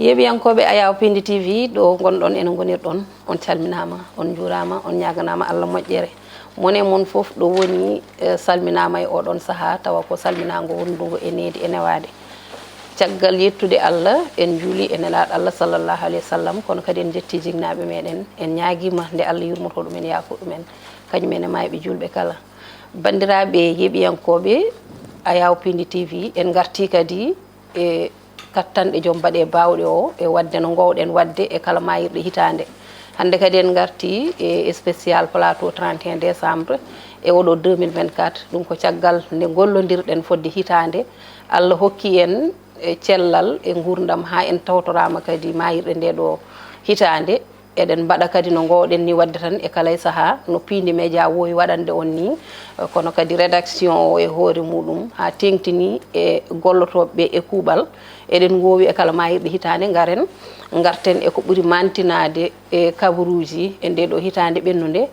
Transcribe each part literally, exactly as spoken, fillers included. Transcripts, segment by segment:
Yeeɓiyankooɓe Ayaw Pindi T V, ɗo ngonɗon ene ngonirɗon, on calminaama, on njuuraama, on ñaaganaama Allah moƴƴere. Mon e mon fof ɗo woni, eh, salminaama e oɗon sahaa, tawa ko salminaango wonndugo e needi e newaade. Caggal yettude Allah, en njuuli e nelaaɗo Allah sallallahu alayhi wa sallam, kono kadi en njetti jinnaaɓe meɗen, en ñaagiima nde Allah yurmoto ɗumen, yaafo ɗumen, kañum en e maayɓe juulɓe kala. Banndiraaɓe yeeɓiyankooɓe Ayaw Pindi T V, en ngartii kadi e kattanɗe joom baɗe baawɗe o e waɗde no ngoowɗen waɗde e kala maayirɗe hitaande. Hannde kadi en ngartii e spécial plateau trente et un décembre e oɗo deux mille vingt-quatre. Ɗum ko caggal nde ngollondirɗen fodde hitaande. Allah hokki en e cellal e nguurndam haa en tawtoraama kadi maayirɗe nde ɗo hitaande. Eɗen mbaɗa kadi no ngoowɗen ni waɗde tan e kala e sahaa, no Pindi Média woowi waɗande on ni, kono kadi rédaction o e hoore muɗum haa teeŋtini e gollotooɓe ɓe e kuuɓal. Eɗen ngoowi e kala maayirɗe hitaande, ngaren, ngarten e ko ɓuri mantinaade e kabaruuji e nde ɗo hitaande ɓennunde.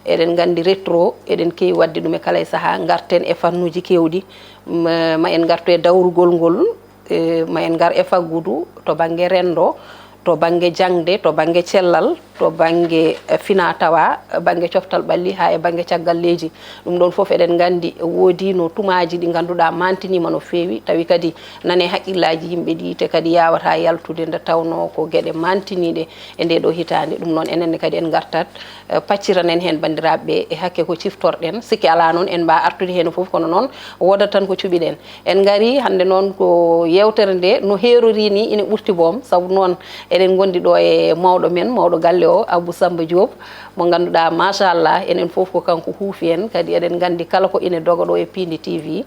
Eɗen nganndi rétro, eɗen keewi waɗde ɗum e kala e sahaa, ngarten e fannuuji keewɗi. Ma, ma en ngartu e dawrugol ngol, e, ma en ngar e faggudu to bannge renndo, to bannge jaŋde, to bannge cellal, to bannge, e, fina tawa, bannge coftal ɓalli, haa e bannge caggal leydi. Ɗum ɗoon fof eɗen nganndi woodii no tumaaji ɗi ngannduɗaa mantiniima no feewi, tawi kadi nane haqqillaaji yimɓe ɗi, te kadi yaawataa yaltude nde tawnoo ko geɗe mantiniiɗe e nde ɗo hitaande. Ɗum noon enen ne kadi en ngartat, eh, pacciranen heen banndiraaɓe ɓe e hakke ko ciftorɗen. Sikke alaa noon en mbaa artude heen fof, kono noon woodat tan ko cuɓiɗen. En ngarii hannde noon ko yeewtere nde no heerorii ni ina ɓurti boom, sabu noon eɗen ngondi ɗo e mawɗo men, mawɗo galle o, Abou Samba Diop, mo ngannduɗaa machallah enen fof ko kanko huufi en, kadi eɗen nganndi kala ko ina doga ɗo e Pindi T V,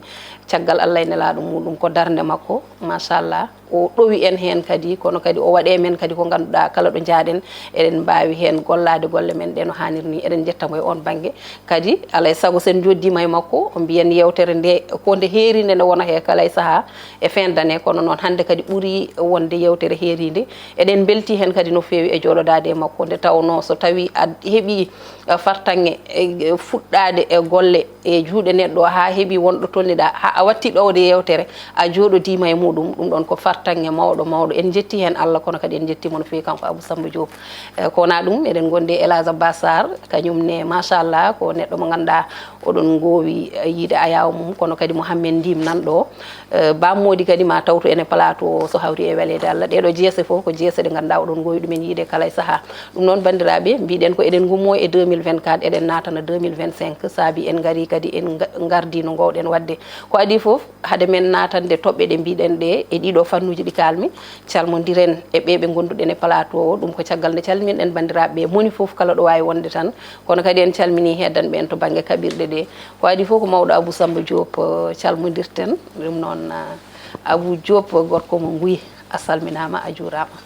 caggal Allah e nelaaɗo muɗum ko darnde makko, machallah. O ɗowi en heen kadi, kono kadi o waɗe men kadi ko ngannduɗaa kala ɗo njaaɗen, eɗen mbaawi heen gollaade golle men ɗe no haaniri ni. Eɗen njetta mo e oon bannge. Kadi, alaa e sago so en njooɗdiima e makko, o mbiyen yeewtere nde ko nde heerinde nde wona he kala e sahaa e fin d'année, kono noon hannde kadi ɓuri wonde yeewtere heerinde. Eɗen mbeltii heen kadi no feewi e jooɗodaade e makko, nde tawnoo so tawii a heɓii, eh, fartaŋŋe, eh, fuɗɗaade e golle e juuɗe neɗɗo haa heɓi wonɗo tolniɗaa, haa a watti ɗowde yeewtere, a jooɗodiima e muɗum, ɗum ɗoon ko fartaŋŋe mawɗo, mawɗo. En njetti heen Allah, kono kadi en njettiima no feewi kanko Abou Samba Diop. Eh, ko wonaa ɗum, eɗen ngondi e El Hadj Abbas Sarr, kañum ne, machallah, ko neɗɗo mo ngannduɗaa oɗon ngoowi, eh, yiide ayaawo mum, kono kadi Mouhamed Ndim nan ɗo. Eh, Bam Mody kadi ma tawtu ene plateau o so hawri e weleede Allah. Ɗee ɗoo jeese fof ko jeese ɗe ngannduɗaa oɗon ngoowi ɗumen yiide kala e sahaa. Ɗum noon, banndiraaɓe, mbiɗen ko eɗen ngummoo e deux mille vingt-quatre, eɗen naatana deux mille vingt-cinq, saabi en ngarii kadi en nga-, ngardii no ngoowɗen waɗde. Ko adii fof, hade men naatande toɓɓe ɗe mbiɗen ɗe e ɗiɗo fannuuji ɗi kaalmi, calmondiren e ɓee ɓe ngonnduɗen e plateau o. Ɗum ko caggal nde calminɗen banndiraaɓe ɓe, moni fof kala ɗo waawi wonde tan. Kono kadi en calminii heedanɓe en to bannge kaɓirɗe ɗe. Ko adii fof ko mawɗo Abou Samba Diop, eh, calmondirten. Ɗum noon, eh, Abou Diop, gorko mo Nguy, a salminaama, a juuraama.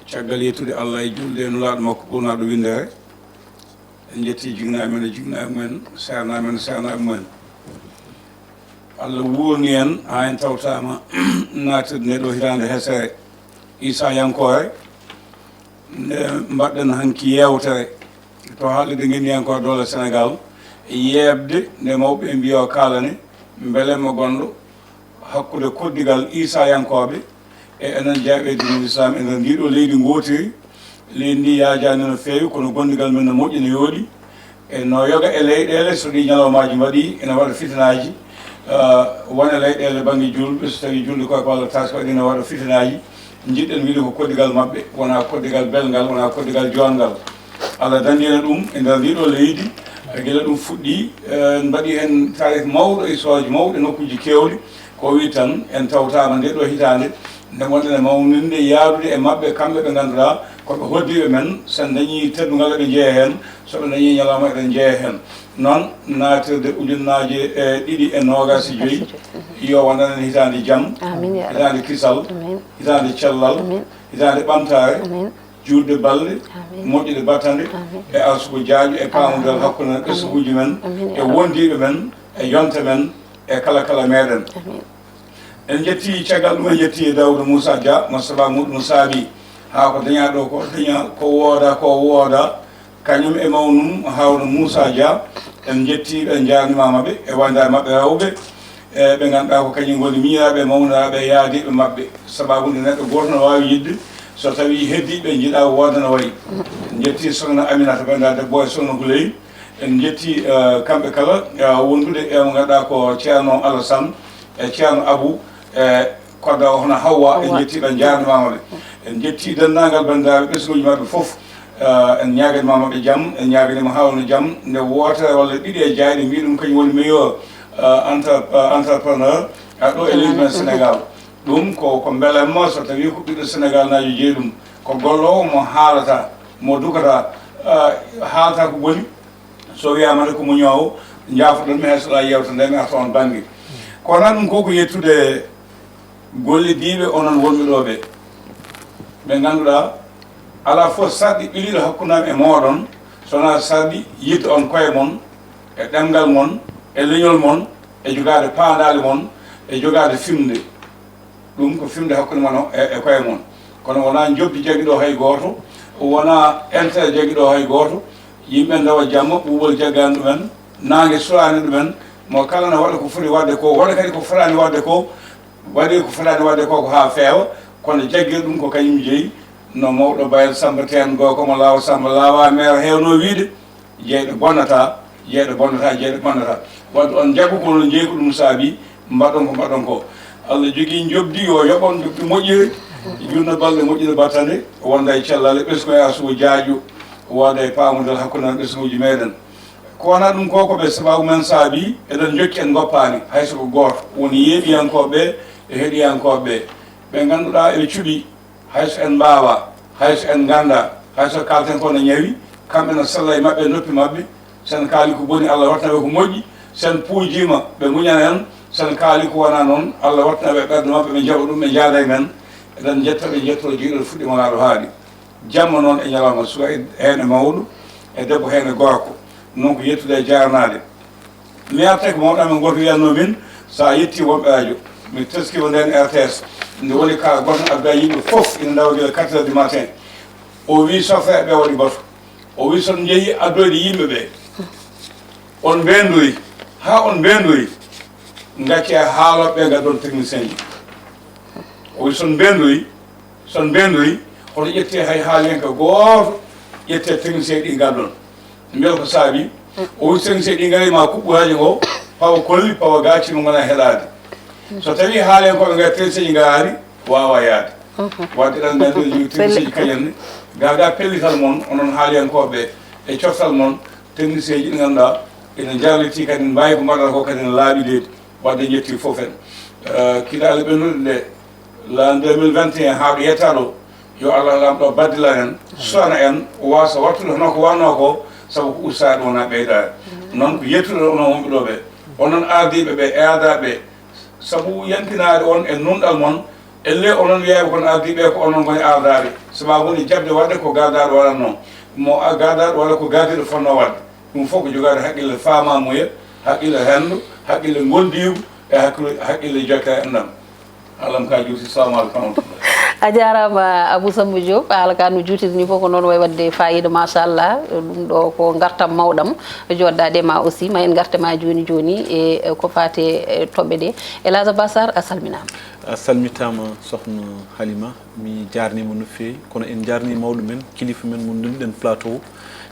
Caggal yettude Allah e juulde e nulaaɗo makko ɓurnaaɗo winndere, en njetti jiknaaɓe men e jiknaaɓe mumen, seernaaɓe men e seernaaɓe mumen. Allah wuurni en haa en tawtaama naatirde nde ɗo hitaande hesere Issa Yankoore. Nde mbaɗɗen hanki yeewtere to haalirde ngenndiyankooɓe doole Senegaal, yeeɓde nde mawɓe ɓe mbiyo kaalane, mbelemma gonɗo hakkunde koddigal Issa Yankooɓe e enen jaaɓe diine Islam e nder ndii ɗoo leydi ngootiri. Leydi ndi yaajaani no feewi, kono gondigal men no moƴƴi, no yooɗi. E no yoga e leyɗeele, so ɗii ñalawmaaji mbaɗii, ene waɗa fitinaaji. Ah, won e leyɗeele bannge juulɓe, so tawii juulde koy ko Allah taski waɗi, ene waɗa fitinaaji. Njiɗɗen wiide ko koddigal maɓɓe, wonaa koddigal belngal, wonaa koddigal joonngal. Allah danndina ɗum e nder ndii ɗoo leydi, gila ɗum fuɗɗii, eh, mbaɗi heen taarif mawɗo, histoire mawɗo e nokkuuji keewɗi. Ko o wi tan, en tawtaama nde ɗoo hitaande, nde ngonɗen e mawninde, yaadude e maɓɓe, kamɓe ɓe ngannduɗaa ko ɓe hoddiiɓe men, so en dañii teddungal eɓe njeya heen, so ɓe dañii ñalawma eɓe njeya heen. Noon, naatirde ujunnaaje, eh, ɗiɗi e noogaas e joy, yo waɗan en hitaande jam, amiin, ya Rabbi. Hitaande kisal, amiin. Hitaande cellal, amiin. Hitaande ɓamtaare, amiin. Juutde balɗe, amiin. Moƴƴude battane, amiin. E arsugo jaaju e paamodal, amiin. Hakkunde men, amiin. Ɓesnguuji men, amiin, ya Rabbi. E wondiiɓe men, e yonta men, e kala kala meɗen. Amiin. En njetti caggal ɗum, en njetti Daouda Moussa Dia, mo sabaa muɗum saabi haa ko dañaa ɗo ko dañaa, ko wooda, ko wooda. Kañum e mawnum Harouna Moussa Dia, en njettii ɓe, en njaarnimaama ɓe e wanndaare maɓɓe rewɓe. E ɓe ngannduɗaa ko kañum ngoni miñiraaɓe e mawniraaɓe e yaadiiɓe maɓɓe. Sabaabu nde neɗɗo gooto no waawi yiɗde, so tawii heddiiɓe njiɗaa wooda no wayi. En njetti Sokhna Aminata Penda Debbo e Sokhna Guley. En njetti, eh, kamɓe kala, eh, wondude e mo ngannduɗaa ko Ceerno Alassane e Ceerno Abou e kodda o hono Hawwa. En njetti ɓe, njaarnimaama ɓe. En njetti denndaangal banndiraaɓe ɓesnguuji maɓɓe fof. Eh, en ñaaganimaama ɓe jam, en ñaaganiima haa wonno jam. Nde wootere walla ɗiɗi e jayɗe mbiɗum kañum woni meilleur, eh, entre-, eh, entrepreneur, eh, ɗo e leydi men Sénégal. Ɗum ko, ko mbelamma so tawii ko ɓiɗɗo Sénégal naajo jeyi ɗum. Ko golloowo mo haalata, mo dukata, eh, haalata ko boni. So wiyaama ne ko muñoowo, njaafoɗon mi hay so alaa yewta nde mi arta on bannge. Kono ɗum ko ko yettude gollidiiɓe onon wonɓe ɗo ɓe, ɓe ngannduɗaa alaa fof sarɗi ɓiliiɗo hakkunde am e mooɗon, so wonaa sarɗi yiɗde on koye mon, e ɗemngal mon, e leñol mon, e jogaade paandaale mon, e jogaade fimde. Ɗum ko fimde hakkunde mon e, e koye mon. Kono wonaa njoɓdi jaggi ɗo hay gooto, wonaa intérêt jaggi ɗo hay gooto. Yimɓe ndawa jamma, ɓuuɓol jaggaani ɗumen, naange sulaani ɗumen, mo kala na waɗa ko foti waɗde ko, waɗa kadi ko fotaani waɗde ko, waɗi ko fotaani waɗde ko, ko haa feewa, kono jaggir ɗum ko kañum jeyi. No mawɗo Bayel Samba Teen goo, ko mo Laawo Samba Laawa meer heewno wiide, jeyɗo bonnata, jeyɗo bonnata, jeyɗo bonnata. Wadde on njaggu ko onon njeyi ko ɗum saabi, mbaɗon ko mbaɗon ko. Allah jogii njoɓdi, yo yoɓon njoɓdi moƴƴiri, junna balɗe moƴƴude battane, wonda e cellal e ɓesngu e arsugu jaajɗo, wooda e paamodal hakkunde men ɓesnguuji meɗen. Ko wonaa ɗum ko, ko ɓe sabaabu men saabi, eɗen njokki en ngoppaani, hay so ko gooto woni yeeɓiyankooɓe ɓe e heɗiyankooɓe ɓe, ɓe ngannduɗaa eɓe cuɓi, hay so en mbaawaa, hay so en nganndaa, hay so kaalten ko no ñawi, kamɓe no sella e maɓɓe e noppi maɓɓe, sen kaali ko boni Allah waɗana ɓe ko moƴƴi, sen puujiima ɓe muñana en, sen kaali ko wonaa noon Allah waɗana ɓe ɓerɗe maɓɓe ɓe njaɓa ɗum ɓe njaada e men, eɗen njetta ɓe njettoo jeyɗo fuɗɗiima laaɗo haaɗi. Jamma noon e ñalawma, suka e heen e mawɗo, e debbo heen e gorko. Noon ko yettude e jaarnaade. Mi artay ko mawɗo amen gooto wiyatnoo min, so a yettii wonɓe rajo, mi teskiima ndeen R T S, nde woni ka gooto adda yimɓe fof ina ndawa gila quatre heures du matin. O wii chauffeur ɓe waɗi batu. O wii so on njehii addoyde yimɓe ɓe, on mbeendoyi, haa on mbeendoyi, ngaccee haalooɓe ɓe ngaddon technicien ji. O wii so on mbeendoyi, so on mbeendoyi, hoto ƴettee hay haaliyanke gooto, ƴettee technicien ɗi ngaddon. Mbiyata ko saabi, o wii technicien ɗi ngarii ma kuɓɓu rajo ngo, pawa kolli, pawa gaaci mo ngona heɗaade. So tawii haaliyankooɓe ngarii technicien ɗi ngaraani, waawa yaade. Wadde ɗan ngaddon technicien ɗi kañum ne. Gaa gaa pellital mon, onon haaliyankooɓe, e coftal mon, technicien ji ɗi ngannduɗaa ina njarlitii kadi mbaawi ko mbaɗata ko kadi ina laaɓi leydi. Wadde njetti fof en. Eh, kiɗaale ɓennuɗe ɗe, l'an deux mille vingt et un haa ɗo yettaa ɗo, yo Allah Laamɗo baddila en, sona en, wasa wattude hono ko wannoo ko, sabu ko ustaade wona ɓeydaade. Noon ko yettude onon wonɓe ɗo ɓe, onon ardiiɓe ɓe e aadaaɓe ɓe, sabu yankinaade on e nunɗal mon, elle onon wiyaaɓe kon ardiiɓe ko onon ngoni ardaaɓe, sabu woni jaɓde waɗde ko gardaaɗo waɗatnoo, mo a gardaaɗo waɗa ko gardiiɗo fotnoo waɗde. Ɗum fof ko jogaade haqqille faamaamuya, haqqille renndo, haqqille ngondiigu e haqqille, haqqille jokke e enɗam. Alam ka juuti, salamu aleykum wa rahmatullah. A jaaraama Abou Samba Diop, haala ka no juutiri ni fof ko noon wayi waɗde faayiida, machallah. Ɗum ɗo ko ngartam mawɗam, joɗɗaaɗe ma aussi, ma en ngarte ma jooni jooni e ko faati e toɓɓe ɗe. Elhadj Abbas Sarr, a salminaama. A salmitaama, Sokhna Halima. Mi jaarniima no feewi, kono en njaarnii mawɗo men, kilifa men mo ndunɗen plateau.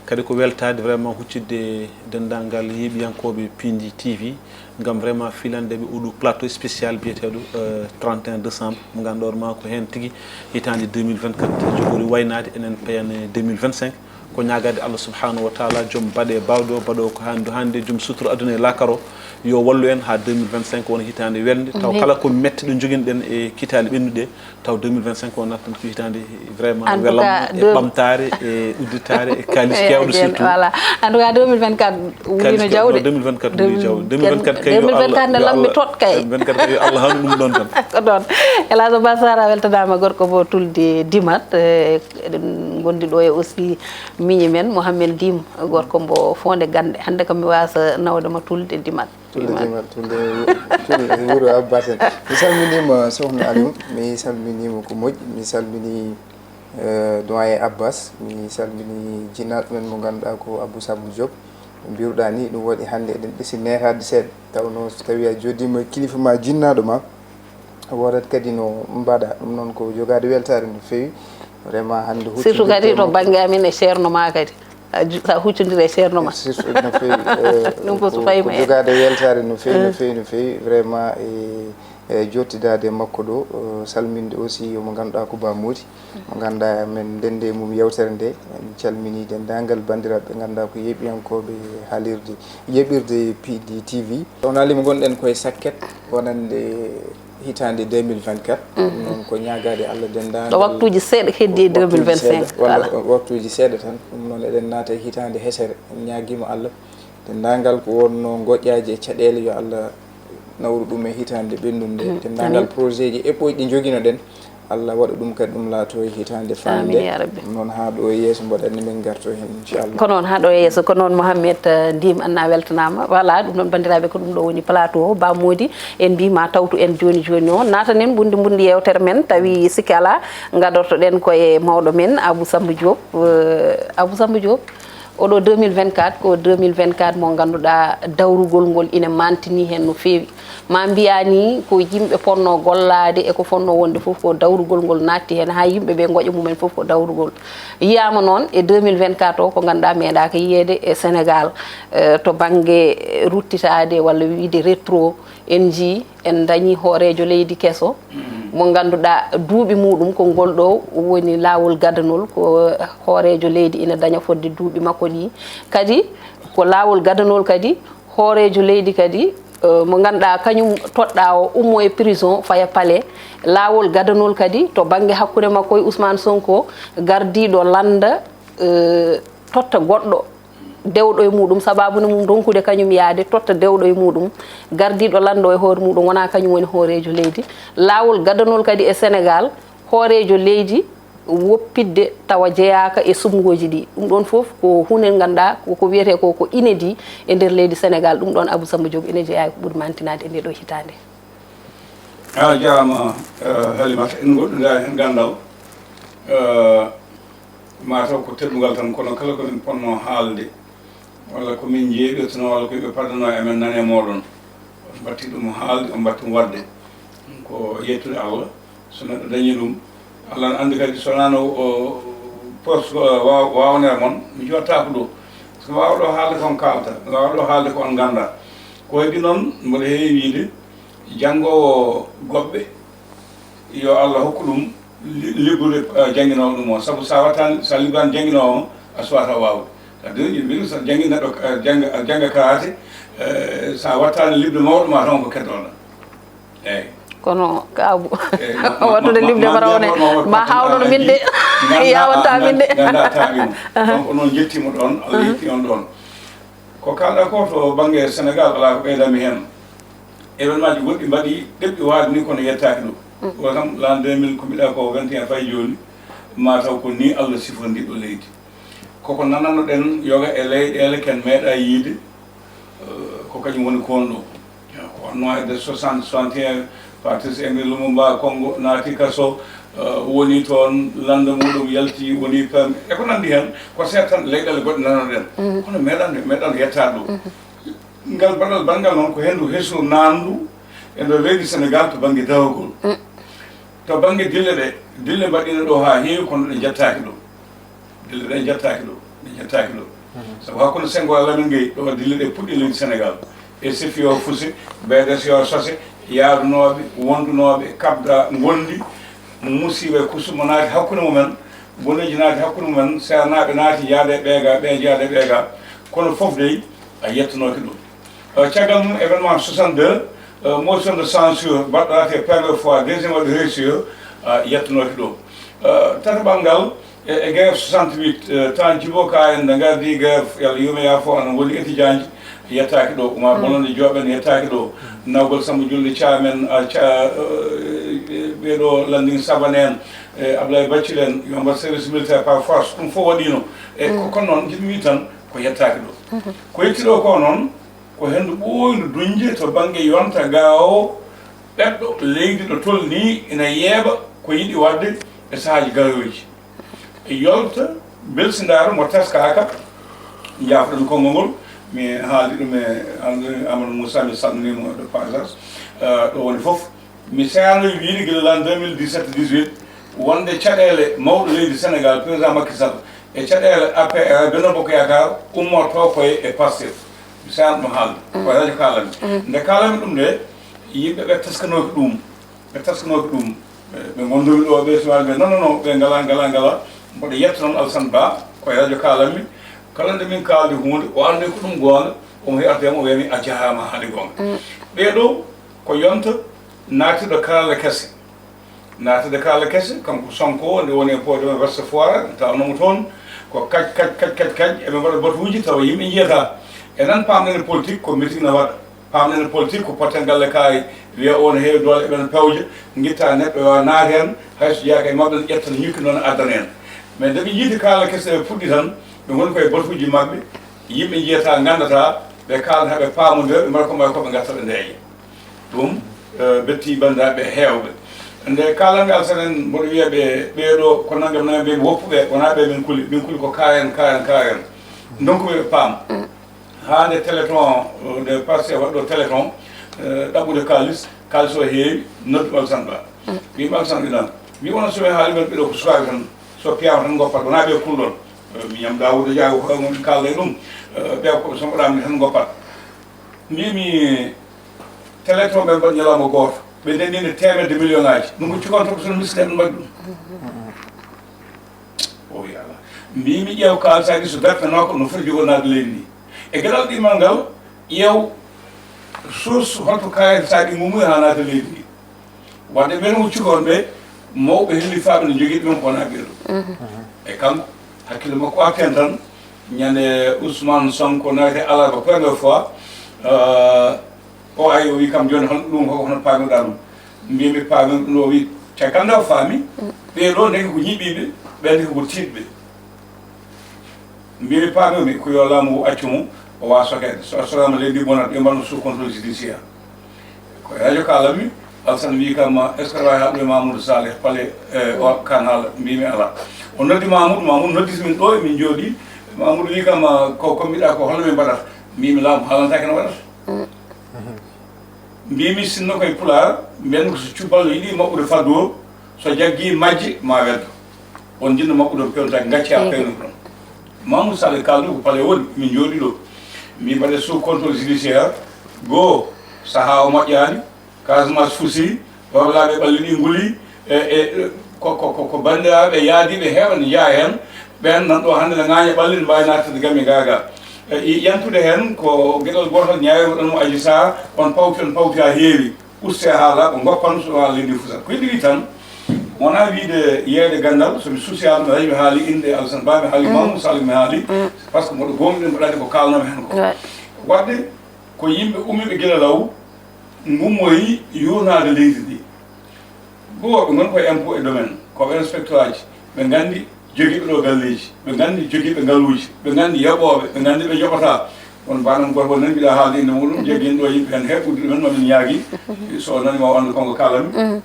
Kadi ko weltaade vraiment huccitde denndaangal yeeɓiyankooɓe Pindi T V, ngam vraiment filande ɓe oɗo plateau spécial biyeteeɗo, euh, trente et un décembre, mo ngannduɗaa ma ko heen tigi hitaande deux mille vingt-quatre jogori waynaade, enen payane deux mille vingt-cinq. Ko ñaagaade Allah subhanahu wa taala, joom baɗe baawɗe o, baɗo ko haandi o, haandi joom sutura aduna e laakara o, yo wallu en haa deux mille vingt-cinq wona hitaande welnde. Taw kala ko metti ɗo njoginɗen e kitaale ɓennuɗe, taw deux mille vingt-cinq o nattan ko hitaande vraiment welamma, e ɓamtaare, e udditaare, e kaalis keewɗo surtout. Voilà. En tout cas, deux mille vingt-quatre wulino jawde. Deux mille vingt-quatre wuli jawde. Deux mille vingt-quatre kay, deux mille vingt-quatre ne lammi tot kay. Deux mille vingt-quatre kay, yo Allah hawnu ɗum ɗon tan. Ko ɗon. Elhadj Abbas Sarr, a weltanaama, gorko mo Tulde Dimat. Eh, eɗen ngondi ɗo e aussi miñi men, Mohamed Dim, gorko mbo Foonde Gannde. Hannde kam mi waasa nawde mo Tulde Dimat. Tulde Dimat, Tulde, Tulde wuro Abba Sen. Mi salminiima Sokhna Aliou, mi salminiima ko moƴƴi, mi salmini, eh, doyen Abbas, mi salmini jinnaaɗo men mo ngannduɗaa ko Abou Samba Diop. Mbiruɗaa ni, ɗum waɗi hannde eɗen ɗesi neetaade seeɗa. Tawnoo so tawii a jooɗiima e kilifa ma, jinnaaɗo ma, woodat kadi no mbaɗa. Ɗum noon ko jogaade weltaare no feewi. Vraiment hannde surtout kadi to bannge amin e ceerno ma kadi. A ju- sa huccondire e ceerno ma. Surtout no feewi. Eh, ɗum ko so fayi ko ma jogaade weltaare no feewi, no feewi, no feewi. Vraiment e, e jottidaade e makko ɗo, eh, salminde aussi yo mo ngannduɗaa ko Ba Moodi. Mo ngannduɗaa men ndende e mum yewtere nde. En calminii denndaangal banndiraaɓe ɓe ngannduɗaa ko yeeɓiyankooɓe haalirde, yeeɓirde P D T V. Sokhna Halima, ngonɗen koye sakket wonande hitaande deux mille vingt-quatre. Ɗum noon ko ñaagaade Allah denndaangal. Ɗo waktuuji seeɗa heddii e deux mille vingt-cinq. Waktuuji seeɗa, walla waktuuji seeɗa tan. Ɗum noon eɗen naata e hitaande hesere. En ñaagiima Allah denndaangal ko wonnoo ngoƴaaji e caɗeele yo Allah nawru ɗum e hitaande ɓennunde. Denndaangal projet ji eɓɓooji ɗi njogino-ɗen, Allah waɗa ɗum kadi ɗum laatoo e hitaande faande. Amin ya Rabbi. Ɗum noon haa ɗo e yeeso mboɗo anndi min ngartoo heen inchallah. Ko noon haa ɗo e yeeso, ko noon Mohamed, eh, Ndim Anna weltanaama. Voilà, ɗum noon banndiraaɓe ko ɗum ɗo woni plateau o. Ba Moodi en mbiima tawtu en jooni jooni o. Naatanen mbundi mbundi yeewtere men, tawi sikke alaa ngadortoɗen ko e mawɗo men Abou Samba Diop. Eh, Abou Samba Diop, oɗo deux mille vingt-quatre ko deux mille vingt-quatre mo ngannduɗaa dawrugol ngol ina mantinii heen no feewi. Ma mbiyaa ni ko yimɓe potnoo gollaade e ko fotnoo wonde fof ko dawrugol ngol naatti heen, haa yimɓe ɓe ngoƴa mumen fof ko dawrugol. Yiyaama noon e deux mille vingt-quatre o ko ngannduɗaa meeɗaaka yiyeede e Sénégal, eh, to bannge, eh, ruttitaade walla wiyde rétro, en njii en ndañii hooreejo leydi keso mo ngannduɗaa duuɓi muɗum ko ngol ɗo woni laawol gadanol, ko hooreejo leydi ina daña fodde duuɓi makko ɗi. Kadi ko laawol gadanol kadi hooreejo leydi kadi, eh, mo ngannduɗaa kañum toɗɗaa o ummo e prison faya palais. Laawol gadanol kadi to bannge hakkunde makko e Ousmane Sonko, gardiiɗo lannda, eh, totta goɗɗo dewɗo e muɗum, sababu ne mum ronkude kañum yaade totta dewɗo e muɗum, gardiiɗo lanndo e hoore muɗum wonaa kañum woni hooreejo leydi. Laawol gadanol kadi e Sénégal, hooreejo leydi woppitde tawa jeyaaka e suɓngooji ɗi. Ɗum ɗoon fof ko huunde nde ngannduɗaa ko, ko wiyetee ko, ko inédit e nder leydi Sénégal. Ɗum ɗoon Abou Samba Diop ina jeyaa e ko ɓuri mantinaade e ndee ɗoo hitaande. A jaaraama, eh, Halimata, en ngoɗɗindaani heen ganndal. Eh, mataw ko teddungal tan, kono kala ko min potnoo haalde, walla ko min njeeɓirtano, walla ko yimɓe padanoo e amen nane mooɗon, on mbatti ɗum haalde, on mbatti ɗum waɗde. Ko yettude Allah, so neɗɗo dañii ɗum, Allah ne anndi kadi so wonano o poste ko waaw-, waawnere mon, mi jottaako ɗo. So waaw ɗo haalde ko on kaalata, waaw ɗo haalde ko on nganndaa. Ko heɓi noon, mboɗo heewi wiide, janngoowo goɓɓe, yo Allah hokku ɗum li-, liggude, eh, jannginoowo ɗum o. Sabu so a wattaani, so a liggaani jannginoowo ma, a suwata waawde. Kadi yimɓe mbiyi, so janngi neɗɗo, eh, jannga, jannga karaate, eh, so a wattaani liɓde mawɗo ma, taw ko keddoɗaa. Eeyi. Kono kaabu, eeyi, ma, ma, wattude ma, liɓde ma, bara ma, one, ma, ma, ma, ma, haawnono min de. Nganndaa, yawanta min de. Nganndaa taaɓi mo. Aha. Donc, onon njettiima ɗoon, Allah yetti on ɗoon. Ko kaalɗaa ko to bannge Sénégal, alaa ko ɓeydami heen. Événement ji goɗɗi mbaɗi, ɗeɓɗi waade ni, kono yettaaki ɗum. Mm. Ko kam, l'an deux mille, ko mbiɗa ko vingt et un fayi jooni, ma taw ko ni Allah sifondiɗo leydi. Koko nanano ɗen yoga e leyɗeele ken meeɗa yiide, eh, ko kañum woni ko won ɗo. Ko wonno e nder soixante, soixante et un, Patrice Emery Lumumba Kongo naati kaso, eh, woni toon, lannda muɗum yalti, woni pam-, e ko nanndi heen, ko seeɗa tan leyɗeele goɗɗe nanoɗen. Mhm. Kono meeɗan, meeɗan yettaade ɗo. Mhm. Ngal baɗal banngal noon ko henndu hesru naandu e nder leydi Senegaal to bannge dawagol. Mm. To bannge dille ɗe, dille mbaɗɗiino ɗo haa heewi, kono ɗe njettaaki ɗo. Dille ɗe njettaaki ɗo, ɗe njettaaki ɗo. Mhm. Sabu hakkunde Senghor e Lamine Gueye, ɗo dille ɗe puɗɗi leydi Senegaal. E S F I o fusi, B D S yo sose, yaadunooɓe, wondunooɓe, kabda, ngondi, musiiba e kusuma naati hakkunde mumen, boneeji naati hakkunde mumen, seernaaɓe naati, yaade ɓeega, ɓe yaade ɓeega. Kono fof dey, a yettanooki ɗum. Eh, caggal mum, événement soixante-deux, eh, motion de censure mbaɗɗo ate première fois, deuxième waɗi réussir, eh, yettanooki ɗum. Eh, tataɓal ngal, e, e grève soixante-huit, eh, temps Djibo Ka en nde ngardi grève, yo Allah yurmo yaafo, ana woni étudiant ji, yettaaki ɗo. Oumar Blondin Diop en yettaaki ɗo. Nawgol Samba Julde Thiam en, a, Thia-, eh, ɓeɗo Landing Savané en, eh, Ablaye Bathily en, yo mbaɗ service militaire par force, ɗum fof waɗino. E ko, kono noon, jiɗmi wi tan, ko yettaaki ɗo. Ko yetti ɗo ko noon, ko henndu ɓooyndu duñde to bannge yonta ga o, ɓeɗɗo leydi ɗo tolni ina yeeɓa ko yiɗi waɗde e sahaaji garooji. E yolta, belsindaaro mo teskaaka, njaafoɗon konngol ngol, Mi haali ɗum e Amadou Moussa, mi salminiimo de passage. Eh, ɗo woni fof, mi seyaano wiide gila lan deux mille dix-sept dix-huit, wonde caɗeele mawɗo leydi Sénégal, président Macky Sall, e caɗeele A P R, Benno Bokk Yaakaar, ummorto koye e Pastef. Mi seyaano ɗum haalde. Ko radio kaalanmi. Nde kaalanmi ɗum nde, yimɓe ɓe teskanooki ɗum. Ɓe teskanooki ɗum. Ɓe, ɓe ngondomi ɗo, ɓe suwani ɓe, non, non, non, ɓe ngala, ngala, ngala. Mboɗo yetta noon Alassane Ba, koye radio kaalanmi. Kala nde min kaaldi huunde, o anndi ko ɗum goonga, omo heɓata e mo, o wiyami a jaaraama, haalde goonga. Ɓee ɗo ko yonta naatirɗo karalla kese. Naatirɗo karalla kese, kanko Sonko, nde woni e pooɗe Ouest Foire, tawnoomo toon, ko kaj, kaj, kaj, kaj, kaj, eɓe mbaɗa batuuji, tawa yimɓe njiyataa. Enen paamɗen e politique, ko meeting na waɗa. Paamɗen e politique, ko potten galle kaari, wiya o no heewi doole, eɓen pewja, ngitta neɗɗo yo naat heen, hay so jeyaaka e maɓɓe, ne ƴetta, ne ñukki noon, addana en. Mais nde ɓe njiiti karalla kese, ɓe puɗɗi tan, ɓe ngoni koye batuuji maɓɓe, yimɓe njiyataa, nganndataa, ɓe kaalda, haa ɓe paamondira, ɓe mbaɗa ko mbaɗa ko, ɓe ngarta ɓe ndeeƴa. Ɗum, eh, betti banndiraaɓe heewɓe. Nde kaalanmi Alassane en, mboɗo wiya ɓe, ɓee ɗo ko nanngam nanngam, ɓe woppuɓe, wonaa ɓe min kuli, min kuli ko kaaren, kaaren, kaaren. Ndonkuɓe ɓe paam. Haa nde Téléthon, eh, nde Pastef waɗi ɗo Téléthon, eh, ɗaɓɓude kaalis, kaalis o heewi, noddu Alassane Ba. Mbiimi Alassane, inan, mi wona so mi haali men ɓe ɗo ko sukaaɓe tan, so piyaama tan ngoppat, wonaa ɓe kulɗon. Eh, mi ñam Daawuda Jaago ko ɗum kaalda e ɗum, eh, ɓe ko so mbaɗaami tan ngoppat. Mbiimi, Téléthon ɓe mbaɗi ñalawma gooto, ɓe ndendini teemedde million ŋaaji. Ɗum ko cikonto ko sono miskineeɓe mbaɗi ɗum. O wi alaa. Mbiimi, ƴeew kaalis aji so dartanoo ko no foti jogornaade leydi ndi. E geɗal ɗimmal ngal, ƴeew source holto kaalis aji mum haa naata leydi ndi. Wadde men hucciko on ɓe, mawɓe hillifaaɓe no jogii ɗum ko wonaa ɓee ɗo. E kanko, hakkille makko arti heen tan, ñande Ousmane Sonko naati alarba première fois, euh, o ari o wi kam jooni hon ɗum ko hono paamiɗaa ɗum. Mbiimi paami ɗum o wi caggal nde o faami, ɓee ɗo ndeke ko ñiiɓiiɓe, ɓe ndeke ko tiiɗɓe. Mbiimi paami mi ko yo laamu accu mo, o waa sokeede. So sokaama leydi bonat, ɓe mbaɗa sous contrôle judiciaire. Ko e radio kaalanmi, Alassane wi kam, est-ce que aɗa waawi haaldude Mamoudou Saleh Palais, eh, o kan haala? Mbiimi alaa. O noddi Mamoudou, Mamoudou nodditi min ɗo, emin njooɗi. Mamoudou wi kam, ko, ko mbiɗa ko, holno min mbaɗata? Mbiimi laamu haalantaake no waɗata. Mbiimi sinno koye Pulaar, mbiyan ko so cuballo yiɗi maɓɓude faddu o, so jaggi majje ma weddo. On jinno maɓɓude on pewnta gacci a pewno ɗon. Mamoudou Saleh kaldu ko palais woni, min njooɗi ɗo. Min mbaɗe sous contrôle judiciaire, goo, sahaa o moƴƴaani, Casamance fusi, Babalaaɓe ɓalli ɗi nguli, e, e, ko, ko, ko, ko banndiraaɓe yaadiiɓe heewɓe ne njeyaa heen, ɓeen nan ɗo hannde ne ŋaaña ɓalli, ne mbaawi naatde gami gaaga. E, i-, yantude heen ko geɗal gootal ñaawirɗon mo Adji Sarr, on pawti, on pawti haa heewi. Uste haala ko ngoppan so haala leydi fusa. Ko yiɗi wi tan, wonaa wiide yeeyde ganndal, so mi susiyaama, mi haali innde Alassane Ba, mi haali Mamoudou Sall, mi haali, par ce que mboɗo goomuɗen, mboɗo anndi ko kaalnoomi heen ko. Waɗde ko yimɓe ummiiɓe gila law, ngummoyi yuurnaade leydi ndi. Goo, ɓe ngoni ko e impôt et domaine, ko ɓe inspecteur aji, ɓe nganndi jogiiɓe ɗo galleeji, ɓe nganndi jogiiɓe ngaluuji, ɓe nganndi yoɓooɓe, ɓe nganndi ɓe njoɓataa. Won banam gooto won nan mbiɗa haalde innde muɗum, jogii ɗo yimɓe heen heɓɓude ɗumen, mamin ñaagi, so o nani ma o anndu konko kaalanmi.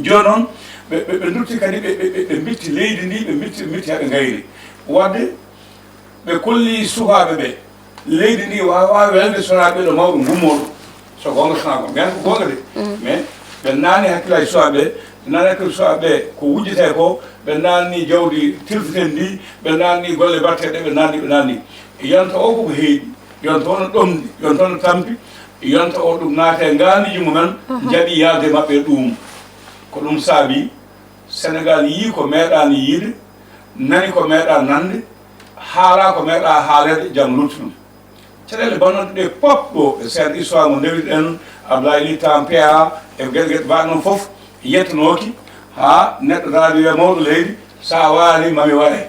Jooni noon, ɓe, ɓe, ɓe ndutti kadi, ɓe, ɓe, ɓe, ɓe mbitti leydi ndi, ɓe mbitti, ɓe mbitti haa ɓe ngayni. Waɗde, ɓe kolli sukaaɓe ɓe, leydi ndi waawaa welde so wonaa ɓee ɗo mawɓe ngummooɓe. So goonga so wonaa goonga. Mbiyan ko goonga de. Mais ɓe naani hakkillaaji sukaaɓe ɓe, ɓe naani hakkille sukaaɓe ɓe ko wujjetee ko, ɓe naani jawdi tilfiten ndi, ɓe naani golle mbaɗteeɗe, ɓe naani, ɓe naani. Yonta o koko heewi, yonta o no ɗomɗi, yonta o no tampi, yonta o ɗum naate ngaandiiji mumen, jaɓi yahde maɓɓe ɗum. Ko ɗum saabi Sénégal yii ko meeɗaani yiide, nani ko meeɗaa nande, haalaa ko meeɗaa haaleede, jam lutti ɗum. Caɗeele bannooɗe ɗe pop ɗo, e seeɗa histoire mo ndewir en, Abdoulaye Ly Tan P A, e geɗe geɗe mbaɗ noon fof, yettanooki, haa neɗɗo daal wiya mawɗo leydi, so a waali, mami waɗe.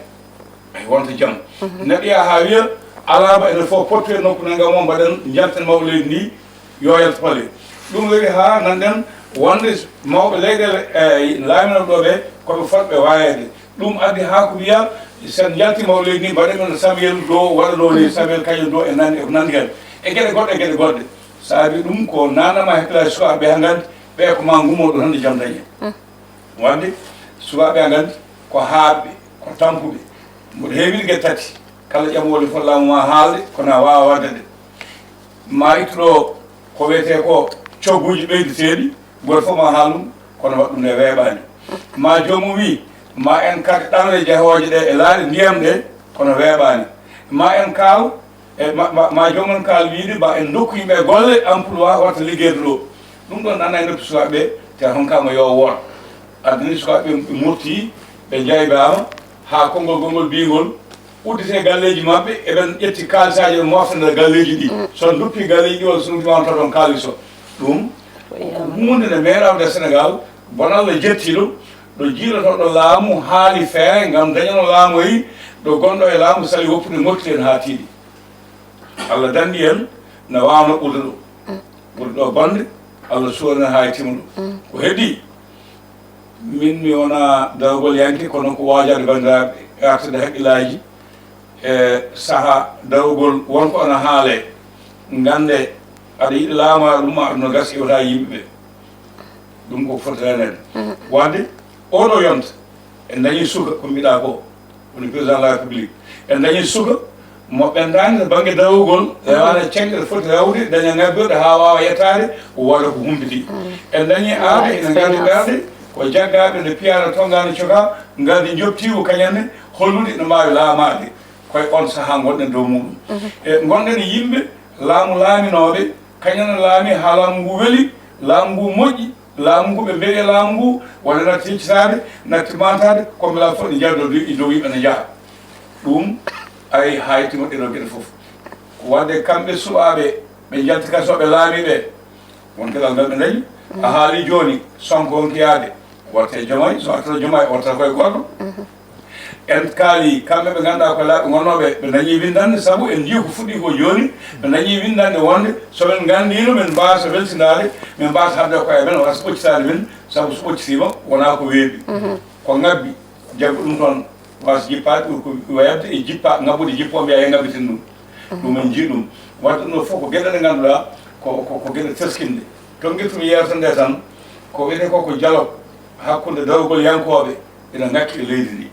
Ay, wonta jam. Neɗɗo yaha haa wiya, alarba ene fof potte nokku nanngam o mbaɗen, njalten mawɗo leydi ndi, yo yaltu palais. Ɗum waɗi haa nanɗen wonde mawɓe leyɗeele, e, laaminooɓe ɗo ɓe, ko ɓe fotɓe waayeede. Ɗum addi haa ko wiya, sen njalti mawɗo leydi ndi, mbaɗen no Samuel Doe waɗanoo ni, Samuel Kañum Doe e nanndi, e ko nanndi heen. E geɗe goɗɗe, e geɗe goɗɗe. Saabi ɗum ko nanama hakkillaaji sukaaɓe ɓe haa nganndi, ɓe ko ma ngummoo ɗo tan nde jam dañe. Waɗde sukaaɓe ɓe nganndi ko haaɓɓe, ko tampuɓe. Mboɗo heewi wiide geɗe tati. Kala ƴamoowo fof laamu ma haalde, kono a waawaa waɗde ɗe. Ma ittuɗo ko wiyetee ko cogguuji ɓeyditeeɗi, gooto fof ma haal ɗum, kono waɗ ɗum nde weeɓaani. Ma joomum wi, ma en kar ɗanle jahooje ɗe e laaɗe ndiyam ɗe, kono weeɓaani. Ma en kaal, e ma, ma, ma joomum kaal wiide, ma en ndokku yimɓe golle, emploi, wata liggeede ɗo. Ɗum ɗon nana e noppi sukaaɓe ɓe, te honkaama yo woon. Addani sukaaɓe ɓe murti, ɓe njaybaama, haa konngol gongol biyngol, udditee galleeji maɓɓe, eɓen ƴetti kaalisaaji, ɓe mofta nder galleeji ɗi. So nduppi galleeji ɗi, walla so ɗum ɗimaama, taw ɗon kaalis o. Ɗum ko huunde nde meeɗaama nder Senegaal, bon Allah jettiiɗo, ɗo jiilotoɗo laamu haali feere ngam dañano laamu e ɗo gonɗo e laamu sali woppude motti en haa tiiɗi. Allah danndi en, no waawno ɓurde ɗo. Ɓurde ɗo bonde, Allah suwani haa e tima ɗum. Ko heddii, min mi wona dawgol yanke, kono ko waajaade banndiraaɓe, artude hakkillaaji e saha dawgol wonko ana haale. Ngannde aɗa yiɗi laamaade ɗum, aɗa no gasa iwata yimɓe ɓe. Ɗum ko foti reneede. Waɗde oɗo yonta, en dañi suka, ko mbiɗa ko, woni président de la République. En dañi suka mo ɓendaani to bannge dawrugol, rewaade ceŋɗe ɗe foti rewde, daña ngabbirɗe haa waawa yettaade, waɗa ko humpiti. En dañi aade, ene nganndi ɓerɗe, ko jaggaaɓe nde piyaano tonngaani coka, ngardi njoptiigu kañanne, hollude ene mbaawi laamaade. Koye on sahaa ngonɗen dow muɗum. E ngonɗen e yimɓe, laamu laaminooɓe, kañum no laami haa laamu ngu weli, laamu ngu moƴƴi, laamu ngu ɓe mbeɗi e laamu ngu, walla natti yeccitaade, natti mantaade, ko mbela fof ɗi njardoo dow, dow yimɓe no njaha. Ɗum ari haa yettima ɗeɗo geɗe fof. Ko waɗde kamɓe suɓaaɓe ɓe njalti kasooɓe laami ɓe, won geɗal ngal ɓe dañi. A haali jooni, Sonko wonki yaade, watte Jomaay, so wattata Jomaay, wattata koye goɗɗo. En kaali kamɓe ɓe ngannduɗaa ko laaɓe ngonnooɓe, ɓe dañi winndannde, sabu en njii ko fuɗɗi ko jooni, ɓe dañi winndannde wonde so men nganndiino men mbaasa welsindaade, men mbaasa haɓde koye men, wasa ɓoccitaade men, sabu so ɓoccitiima wonaa ko weeɓi. Ko ngabbi, jaggu ɗum toon, wasa jippaade, ɓuri ko wayatde e jippa, ngabbude jippo, mbiya e ngabbitin ɗum. Ɗum en njii ɗum. Waɗde ɗum ɗo fof ko geɗe ɗe ngannduɗaa ko, ko, ko geɗe teskinɗe. Toon ngettumi yeewtere nde tan, ko wiyetee ko, ko dialogue hakkunde dawrugol yankooɓe ina ngakki e leydi ndi.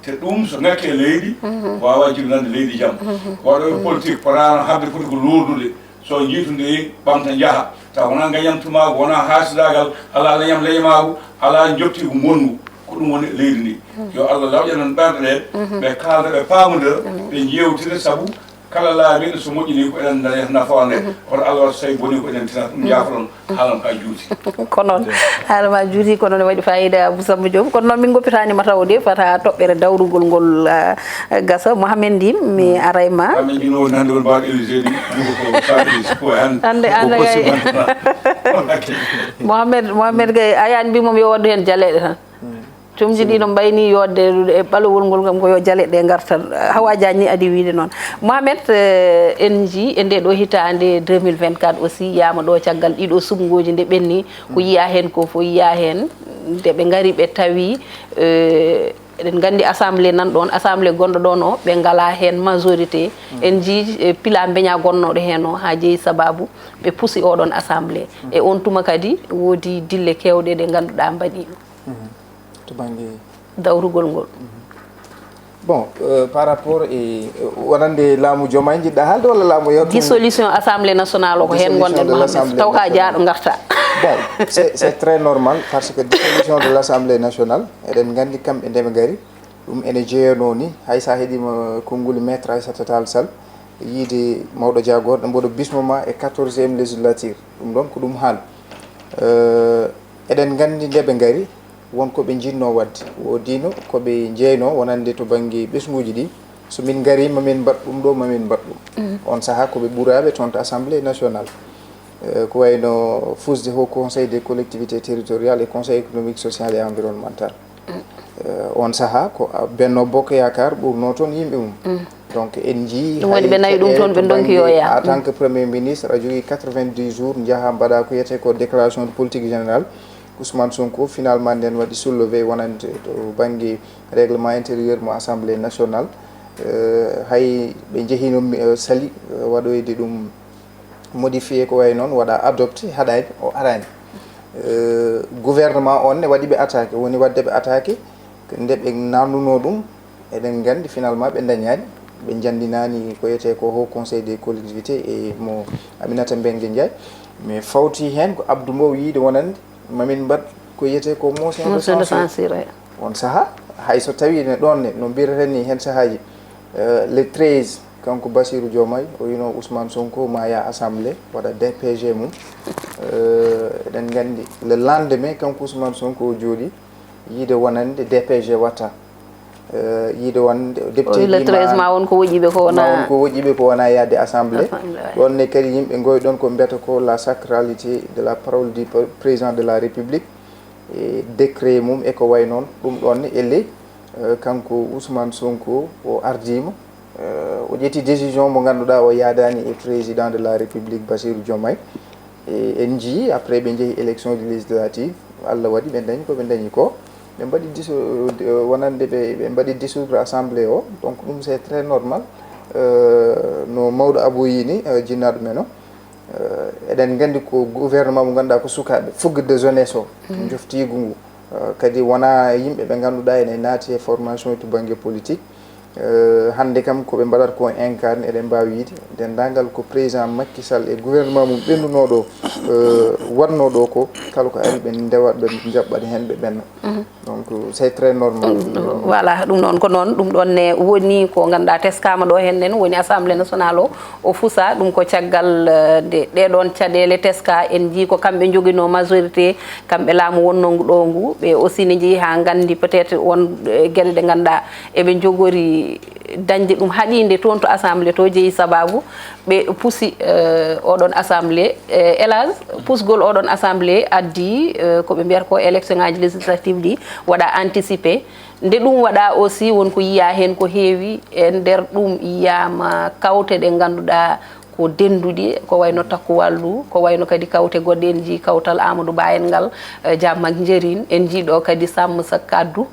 Te ɗum so ngakki e leydi, waawaa jibinande leydi jam. Waɗooɓe politique potaano haɓde foti ko luurdude. So njiitunde ɓamta njaha. Tawa wonaa ngañam tumaagu, wonaa haasidaagal, alaa leñam leñamaagu, alaa njoptiigu ngonngu. Ko ɗum woni e leydi ndi. Yo Allah lawƴanan ɓerɗe ɗe, ɓe kaalda, ɓe paamodira, ɓe njeewtida, sabu kala laamiiɗo so moƴƴini ko enen dañata nafoore nde. Kono Allah waɗa so tawi boni ko enen tinata ɗum. Jaafoɗon, haalam ka juuti. Ko noon, haala ma juuti, ko noon waɗi fayida, Abou Samba Diop. Kono noon min ngoppitaani ma taw de fata toɓɓere dawrugol ngol, ah, gasa. Mohamed Ndim, mi aray ma. Amin jino woni hannde won mbaɗo Élysée ni, ɗum ko sabi ko hannde. Hannde, ko hannde possible kay. Hannde. Mohamed, Mohamed kay, a yaani mbi moom yo waddu heen jaleeɗe tan. Comji ɗi no mbayni yodde e ɓalowol ngol kam ko yo jaleɗe ɗe ngartan. Hawa Diagne ni adi wiide noon. Mohamed, eh, en njii e nde ɗo hitaande deux mille vingt-quatre aussi, yiyama ɗo caggal ɗiɗo subngooji nde ɓenni, ko yiya heen ko fof yiya heen. Nde ɓe ngari ɓe tawi, eh, eɗen nganndi assemblée nan ɗoon, assemblée gonɗo ɗoon o, ɓe ngala heen majorité. En njii, eh, pila mbeña gonnooɗo heen o, haa jeyi sababu ɓe pusi oɗon assemblée. E on tuma kadi woodi dille kewɗe ɗe ngannduɗaa mbaɗi. To bannge dawrugol ngol. Bon, euh, par rapport e, euh, wonande laamu Diomaye njiɗɗa haalde walla laamu yewtere? Dissolution Assemblée nationale o ko heen ngonɗen, Mohamed. Taw ka jaaɗo ngarta. Bon, c'est, c'est très normal parce que dissolution de l'Assemblée nationale, eɗen nganndi kamɓe nde ɓe ngari, ɗum ene jeyanoo ni, hay so a heɗiima konnguli Maître Aïssata Tall Sall, yiide mawɗo jaagorɗe, mboɗo bismoma e quatorzième législature. Ɗum ɗoon ko ɗum haal. Euh, eɗen nganndi nde ɓe ngari, won ko ɓe njiɗnoo waɗde. Woodiino ko ɓe njeynoo wonande to bannge ɓesnguuji ɗi. So min ngarii, ma min mbaɗ ɗum ɗo, ma min mbaɗ ɗum. On sahaa ko ɓe ɓuraaɓe toon to Assemblée nationale. Eh, ko wayno fusde Haut Conseil des collectivités territoriales et Conseil économique, social et environnemental. Eh, on sahaa ko, ah, Benno Bokk Yaakaar ɓurnoo toon yimɓe mum. Donc, en njii ɗum woni ɓe nawi ɗum toon, ɓe ndonki yo yaa. En tant que Premier ministre, a jogii quatre-vingt-dix jours, njahaa mbaɗa ko wiyetee ko déclaration de politique générale. Ousmane Sonko, finalement, nden waɗi soulevé wonande to bannge règlement intérieur mo Assemblée nationale. Euh, hay ɓe njehiino, euh, Saly, euh, waɗoyde ɗum modifié ko wayi noon, waɗa adopté, haɗaani, o araani. Euh, gouvernement on ne waɗi ɓe attaqué, woni waɗde ɓe attaqué, nde ɓe naamnunoo ɗum, eɗen nganndi finalement ɓe ndañaani, Ɓe njanndinaani ko wiyetee ko Haut Conseil des collectivités e mo Aminata Mbengue Ndiaye. Mais fawti heen ko Abdou Mbow yiide wonande mamin mbaɗ ko wiyetee ko motion de Motion de censure. Censure, ouais. On sahaa, hay so tawii ne ɗoon ne, no mbiyeten ni heen sahaaji, eh, le treize, kanko Bassirou Diomaye, o wino Ousmane Sonko ma yaa assemblée, waɗa D P G mum. Eh, eɗen nganndi, le lendemain, kanko Ousmane Sonko o jooɗi, yiide wonande D P G watta. Eh, yiide wonande O député wi le ji treize ma- ma won ko woƴiɓe ko ma wona won ko woƴiɓe ko wona yaade assemblée. Assemblée, ouais. Ɗoon ne kadi yimɓe ngoy ɗoon ko mbiyata ko la sacralité de la parole du président de la République. E décret mum e ko way noon, ɗum ɗoon ne elle, eh, kanko Ousmane Sonko o ardiima, eh, o ƴetti décision mo ngannduɗaa o yaadaani e président de la République Bassirou Diomaye. E en njii après ɓe njehi élection de législative, Allah waɗi ɓe dañi ko ɓe dañi ko. Ɓe mbaɗi diso- wonande ɓe ɓe mbaɗi dissoudre assemblée o, donc ɗum c'est très normal. Eh, no mawɗo Abou yini, eh, jinnaaɗo men o, eh, eɗen nganndi ko gouvernement mo ngannduɗaa ko sukaaɓe, fougue de jeunesse o, njoftiigu ngu. Eh, kadi wona yimɓe ɓe ngannduɗaa ene naati e formation to bannge politique. Eh, hannde kam ko ɓe mbaɗata ko incarne, eɗen mbaawi wiide denndaangal ko président Macky Sall e gouvernement mum ɓennunooɗo, eh, waɗnooɗo ko, kala ko ari ɓe ndewa, ɓe njaɓɓat heen, ɓe ɓenna. Donc c'est très normal. Voilà, ɗum noon ko noon. Ɗum ɗoon ne woni ko ngannduɗaa teskaama ɗo heen nen, woni Assemblée nationale o, o fusa. Ɗum ko caggal, eh, nde ɗee ɗoon caɗeele teska, en njii ko kamɓe njoginoo majorité, kamɓe laamu wonnoo ngu ɗo ngu. Ɓe aussi ne njii haa nganndi peut-être won, eh, geɗe ɗe ngannduɗaa eɓe njogori dañde ɗum haɗiinde toon to assemblée to, jeyi sababu ɓe pusi, eh, oɗon assemblée. Eh, hélas, pusgol oɗon assemblée addi, eh, ko ɓe mbiyata ko élection ngaji législative ɗi waɗa anticipé. Nde ɗum waɗa aussi, won ko yiya heen ko heewi, e nder ɗum yiyama kawte ɗe ngannduɗaa ko dennduɗi, ko wayno Takku Wallu, ko wayno kadi kawte goɗɗe, en njii kawtal Amadou Ba en ngal, eh, Jam ak Njëriñ, en njii ɗo kadi Sàmm Sa Kàddu.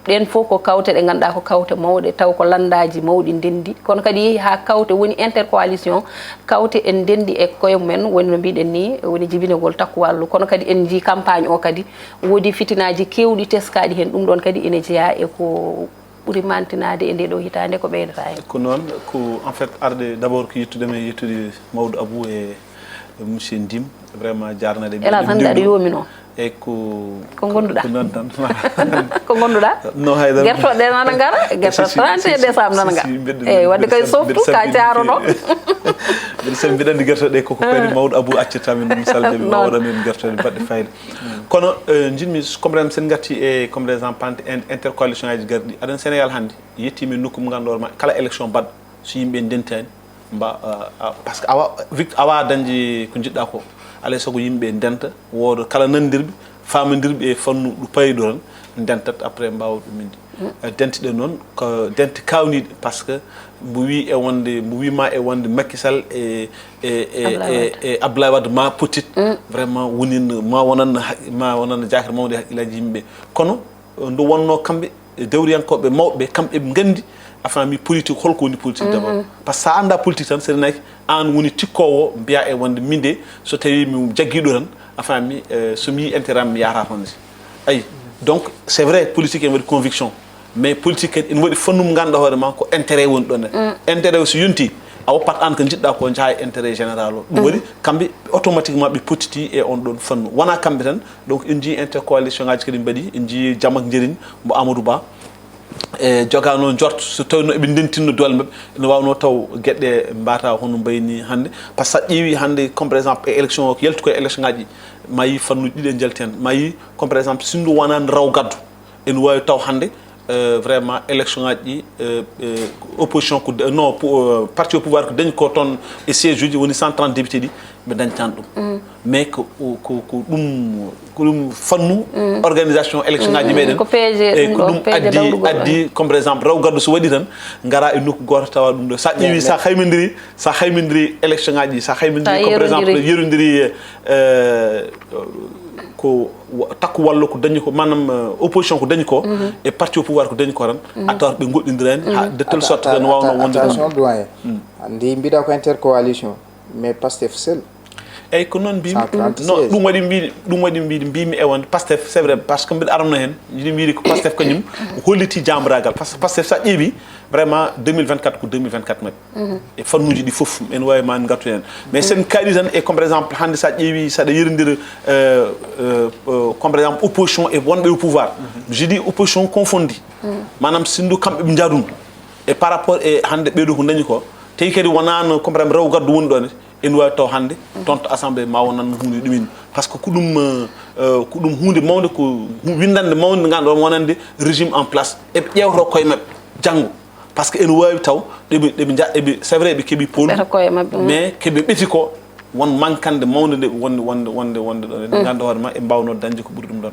Ɗeen fof ko kawte ɗe ngannduɗaa ko kawte mawɗe, taw ko lanndaaji mawɗi ndenndi. Kono kadi yehi haa kawte woni intercoalition, kawte en ndenndi e koye mumen, woni no mbiɗen ni, woni jibinagol Takku Wallu. Kono kadi en njii campagne o kadi, woodi fitinaaji keewɗi teskaaɗi heen. Ɗum ɗoon kadi ene jeyaa e ko ɓuri mantinaade e ndee ɗoo hitaande, ko ɓeydata heen. Ko noon, ko en fait arde d'abord ko yettude men, yettude mawɗo Abou e, e monsieur Ndim, vraiment jaarnade ɓe. Hélas, hannde aɗa yoomi noon. E ko Ko ngonduɗaa? Ko noon tan. Ko ngonduɗaa? No, hay dara. Gertoɗe nana ngara, gertoɗe trente et un décembre nana ngara. Eyi, wadde kay softu ka caarono. Mbiɗa sel mbiɗa anndi gertoɗe koko kadi mawɗo Abou accirta min ɗum salde mi Noon. Waɗa min gertoɗe baɗɗe fayda. Kono, eh, njiɗmi comme ren sen ngatti e comme ren en pante en intercoalition aji garɗi. Aɗen Sénégal hannde yetti min nokku mo ngannduɗaa ma kala élection baɗɗo so yimɓe ndentani mba, ah, ah, parce que awa vict-, awa dañde ko njiɗɗa ko. Alay sago yimɓe ndenta, wooda kala nandirɓe, faamondirɓe e fannu ɗo payiɗo tan, ndentat après mbaawa ɗum indi. Eh, dentiɗen noon ko dente kawniɗe, parce que mbo wi e wonde, mbo wima e wonde Macky Sall e, e, e, Abdoulaye e, Wade. E Abdoulaye Wade ma potit, vraiment wonin, ma wonan ha-, ma wonan jakar mawde haqqillaji yimɓe. Kono nde wonno kamɓe, e dewriyankooɓe mawɓe, kamɓe ɓe nganndi, a faami politique, holko woni politique d'abord. Parce que sa annda politique tan, sere naki, an woni tikkoowo, mbiya e wonde min de, so tawi mi jaggiiɗo tan, a faami, eh, so mi yii intérêt am, mi yahata toon de. Ayi, donc, c'est vrai, politique ene waɗi conviction, mais politique kadi ene waɗi fannum ngannduɗaa hoore ma ko intérêt woni ɗon. Intérêt o so yonti, a woppat an ko njiɗɗa ko, njaha e intérêt général o. Ɗum waɗi kamɓe automatiquement ɓe pottiti e on ɗon fannu. Wona kamɓe tan, donc en njii intercoalition ngaji kadi mbaɗi, en njii Jam ak Njëriñ mo Amadou Ba. E jogano njort so tawno eɓe ndentinno doole maɓɓe, ene wawno taw geɗe mbata hono mbayni hannde. Parce que sa ƴeewi hannde, comme par exemple e élection o, ko yalti ko e élection ngaji, ma yi fannuji ɗiɗi e njalti hen, ma yi comme par exemple sinno wonani raw gaddu, ene wawi taw hannde, euh, vraiment élection ngaji ɗi, euh, euh, opposition ko de-, non, po-, euh, parti au pouvoir ko dañi ko toon e siège uji woni cent trente députés ɗi, ɓe dañtani ɗum. Mais ko, ko, ko, ko ɗum, ko ɗum fannu organisation élection ngaji meɗen. Ko peeje E ɗum ko ɗo, ɗum peeje addi, dawrugol ɗon. Addi comme par exemple raw gaddu so waɗi tan, ngara e nokku goto tawa ɗum ɗo. Sa ƴeewi, sa haymindiri, sa haymindiri élection ngaji, sa haymindiri comme par exemple yerodiri, euh, ko wa-, Takku Wallu ko dañi ko, maanaam, euh, opposition ko dañi ko, e parti au pouvoir ko dañi ko tan, a tawat ɓe goɗɗindirani, ha, de telle sorte que no wawno wonde ɗum. Attention, doyen. Andi mbiɗa ko intercoalition, mais Pastef seul. Eyyi, ko noon mbimi. Cent trente-seize. Non, ɗum waɗi mbimi, ɗum waɗi mbimi mbimi e wonde Pastef, c'est vrai, parce que mbiɗa arano heen, mbiɗa mbiɗi ko Pastef kañum holliti jambragal, parce que Pastef, sa ƴeewi vraiment deux mille vingt-quatre ko deux mille vingt-quatre maɓɓe e fannuji ɗi fof en wawi ma en gartu heen. Mais sen kaaɗi tan, e comme par exemple hannde sa ƴeewi, saɗa yerondira euh, euh, euh, comme par exemple opposition e wonɓe au pouvoir, je dis opposition confondue, maanaam sindu kamɓe ɓe njaadun e par rapport e hannde ɓeeɗo ko dañi ko, tawi kadi wonano comme par exemple rewo gaddu woni ɗon, en wawi taw hannde toon to assemblée ma wonan hunde ɗumen, parce que ko ɗum euh, euh, ko ɗum hunde mawnde, ko hu- windande mawnde nde ganduɗa wonande régime en place, eɓe ƴewto koye maɓɓe janngo, parce que ene wawi taw ɗeɓe ɗeɓe ja- eɓe, c'est vrai, ɓe keeɓi pôle, Ɓeto koye maɓɓe, mm. Mais keeɓe ɓeeti ko won mankande mawnde nde wonde wonde wonde wonde ɗon, eɗen ganda hoore ma, ɓe mbawno dañde ko ɓuri ɗum ɗon.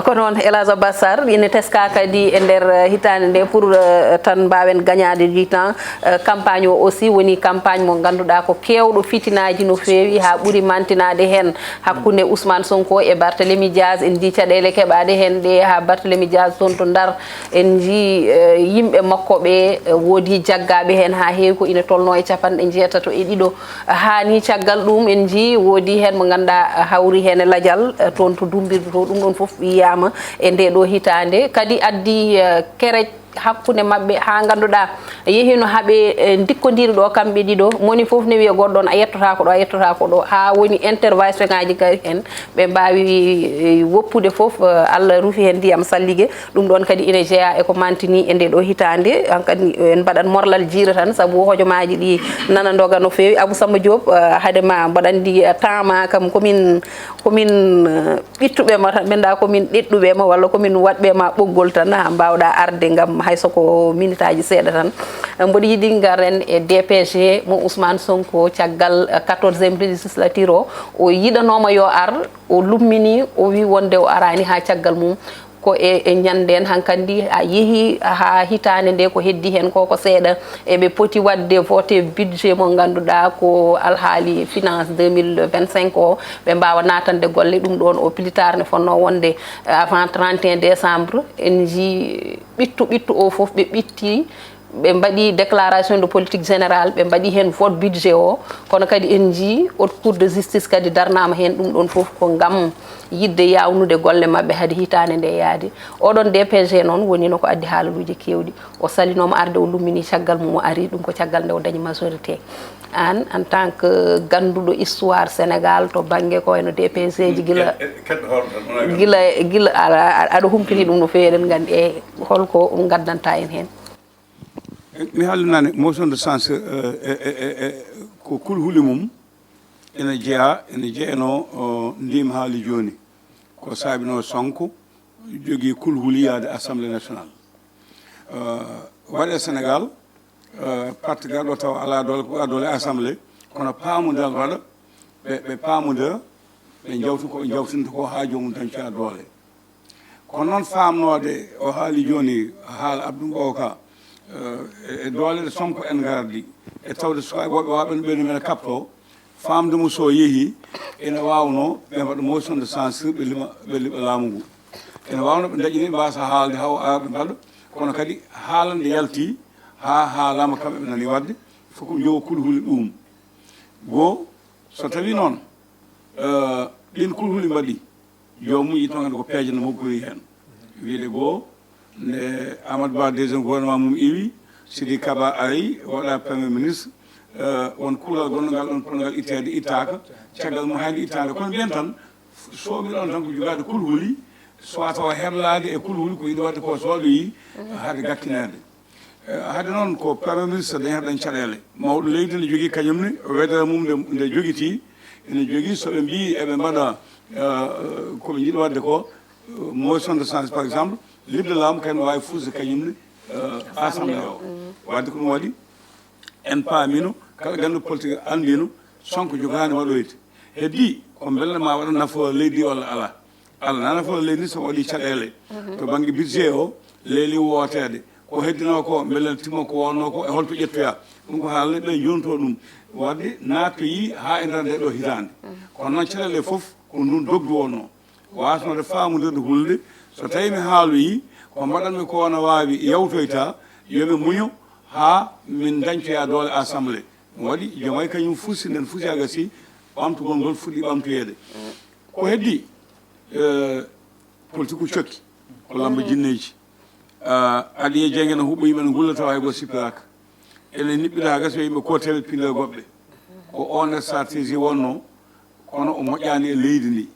Ko noon, Elhadj Abbas Sarr, ina teska kadi e nder eh, hitaande nde pour eh, tan mbaawen gañaade du temps. Eh, campagne o aussi woni campagne mo ngannduɗaa ko keewɗo fitinaaji no feewi, haa ɓuri mantinaade heen hakkunde Ousmane Sonko e Barthélémy Diaz. En njii caɗeele keɓaaɗe heen ɗe haa Barthélémy Diaz toon to Ndar. En njii eh, yimɓe makko ɓe eh, woodi jaggaaɓe heen haa heewi ko ina tolnoo e capanɗe njeetato e ɗiɗo. Haa ni caggal ɗum en njii woodi heen mo ngannduɗaa hawri heen e lajal eh, toon to Dumbirdu to. Ɗum ɗoon fof yiyaama e ndee ɗoo hitaande. Kadi addi eh, kerej hakkunde maɓɓe haa ngannduɗaa yehiino haa ɓe eh, ndikkondiri ɗo kamɓe ɗiɗo. Moni fof ne wiya goɗɗo on a yettotaako ɗo, a yettotaako ɗo. Haa woni intervention ngaaji ngari heen. Ɓe mbaawi eh, woppude fof, eh, Allah rufi heen ndiyam sallige. Ɗum ɗoon kadi ina jeyaa e ko mantini e ndee ɗoo hitaande. Hankadi en mbaɗat morlal jiire tan, sabu hojomaaji ɗi nana ndoga no feewi. Abou Samba Diop, eh, hade ma mbaɗa anndi, eh, temps ma kam komin, komin eh, ɓittuɓe ma tan, ɓe nda komin ɗeɗɗuɓe ma walla komin waɗɓe ma ɓoggol tan, haa mbawɗa arde ngam hay so ko minitaaji seeɗa tan. Eh, mboɗo yiɗi ngaren e D P G mo Ousmane Sonko caggal eh, quatorzième législature o, o yiɗanooma yo ar, o lummini, o wi wonde o araani haa caggal mum. Ko e e ñande en hankandi a yehi haa hitaande nde ko heddi heen ko ko seeɗa, eɓe poti waɗde voté budget mo ngannduɗaa ko alhaali finance deux mille vingt-cinq o, ɓe mbaawa naatande golle. Ɗum ɗoon o plus tard ne fotnoo wonde avant trente et un décembre. En njii ɓittu ɓittu o fof ɓe ɓitti, ɓe mbaɗi déclaration de politique générale, ɓe mbaɗi heen vote budget o. Kono kadi en njii haute cour de justice kadi darnaama heen. Ɗum ɗoon fof ko ngam yiɗde yaawnude golle maɓɓe hade hitaande nde yaade. Oɗon D P G noon wonino ko addi haalaluuji keewɗi. O salinooma arde, o lummini, caggal mum o ari. Ɗum ko caggal nde o dañi majorité. Aan, en tant que gannduɗo histoire Sénégal to bannge ko wayno D P G ji, gila gila gila aɗa humpiti ɗum no feewi, eɗen nganndi e holko ngaddanta en heen. Mi haalinaani motion de censure eh, eh, eh, eh, ko kulhuli mum ene jeyaa, ene jeyanoo ndima haali jooni. Ko saabinoo Sonko jogii kulhuli yaade Assemblée nationale. Eh, waɗe Sénégal eh, parti garɗo tawa alaa doole, ko ɓura doole Assemblée, kono paamudiral waɗa, ɓe ɓe paamudira, ɓe njawta ko ɓe njawtinta ko haa joomum dañcoya doole. Kono noon faamnoode, o haali jooni haala Abdou Mbow ka, eh, e doole ɗe Sonko en ngardi, e tawde sukaaɓe woɓɓe waaɓe no ɓeydo men kapto, faamde mo so yehi, ene waawno ɓe mbaɗa motion de censure, ɓe lima, ɓe liɓa laamu ngu. Ene waawno ɓe ndaƴi ni mbaasa haalde haw ara ɓe mbaɗa, kono kadi haalande yalti haa haalama kamɓe ɓe nani wadde, fof ko jowo kulhuli ɗum. Goo, so tawi noon eh, ɗin kulhuli mbaɗi, joomum yiɗi tan ko peeje no moggori heen. Wiide goo, nde Amadou Ba deuxième gouvernement mum iwi, Sidi Kaba ari, waɗa premier ministre, eh, won kuulal gonno ngal ɗon potngal itteede, ittaaka. Caggal mum hayde ittaande. Kono mbiyen tan, soomi ɗon tan ko jugaade kulhuli, soit tawa herlaade e kulhuli ko yiɗi waɗde ko sooɗoyi, hade gakkineede. Eh, hade noon ko premier ministre dañata ɗen caɗeele. Mawɗo leydi ne jogii kañum ne wedere mum nde, nde jogitii, ene jogii so ɓe mbii eɓe mbaɗa eh, ko ɓe njiɗi waɗde ko, eh, motion de censure par exemple, liɓde laamu kañum waawi fuusde kañum ne eh, assemblée o. Wadde ko ɗum waɗi en paamino, kala ganndo politique anndino Sonko jogaani waɗoyde. Heddi ko mbele ma waɗa nafoore leydi walla alaa. Alaa nafoore leydi so waɗi caɗeele to bannge budget o, leeli wooteede. Ko heddinoo ko mbele timo ko wonnoo ko e holto ƴettoyaa. Ɗum ko haalde ɓe njontoo ɗum. Wadde naatoyii haa e nder nde ɗo hitaande. Kono noon caɗeele fof ko ndun dogdu wonnoo. Waasnode faamondirde hulde, so tawi mi haaloyii ko mbaɗanmi ko wona waawi yawtoyta, yo ɓe muño haa min dañcoya doole assemblée. Ɗum waɗi joom ay kañum fusi nden fusi a gasi, Ɓamtugol ngol fuɗɗi ɓamtoyeede. Ko heddi, eh, politique cokki, ko lamba jinneeji. Ah, Adiye Jeng ene huɓɓo yimɓe ne ngulla tawa hay gooto sippiraaka. Ene niɓɓira haa gasa yimɓe ko tele pille goɓɓe. Ko on stratégie wonno, kono o moƴƴaani e leydi ndi.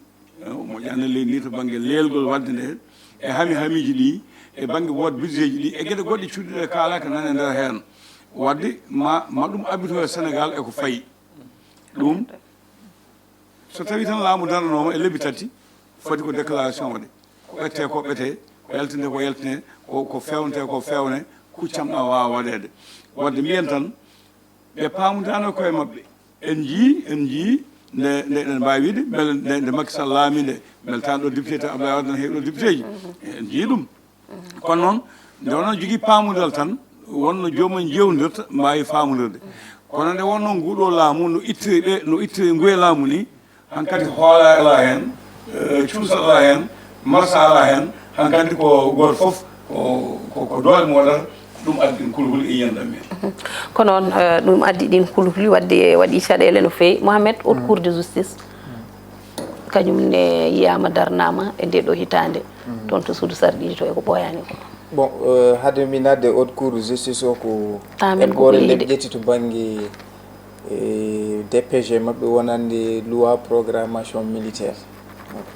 Eh, o moƴƴaani e leydi ndi to bannge leelgol waɗde nde, e hami hamiiji ɗi, e bannge wood budget ji ɗi, e geɗe goɗɗe cuɗiɗe kaalaaka nan e nder heen. Waɗde ma, ma ɗum abbito e Sénégal e ko fayi. Ɗum, so tawi tan laamu daranooma e lebbi tati, foti ko déclaration waɗe. Ko ɓette ko ɓete, ko yaltinde ko yaltine, ko, ko fewne ko fewne, kuccam ɗa waawa waɗeede. Waɗde mbiyen tan, ɓe paamudaano koye maɓɓe. En njii, en njii nde, nde eɗen mbaawi wiide, mbele nde, nde Macky Sall laami nde, mbele tan ɗo député, tan Abdoulaye Wade ne heewi ɗo député ji. En njii ɗum. Kono noon, nde wonno jogii paamudal tan, wonno joomum jeewndirta, mbaawi faamudirde. Kono nde wonno nguɗo laamu no ittiri ɓe, no ittiri nguye laamu ni, hankadi hoolaare alaa heen, eh, cuusal alaa heen, marsa alaa heen, hankadi ko gooto fof ko, ko, ko doole mum waɗata, ɗum addi ɗum kulhuli e yiyannde am heen. Kono noon, eh, ɗum addi ɗiin kulhuli, waɗde waɗi caɗeele no feewi. Mohamed, Haute Cour de justice, kañum ne yiyaama darnaama e ndee ɗoo hitaande, toon to suudu sarɗiiji to e ko ɓooyaani ko. Bon, eh, hade mi naatde Haute Cour de justice o ko Temps men ko eɓɓoore nde ɓeyde. Ɓe ƴetti to bannge, eh, D P G maɓɓe wonande loi programmation militaire.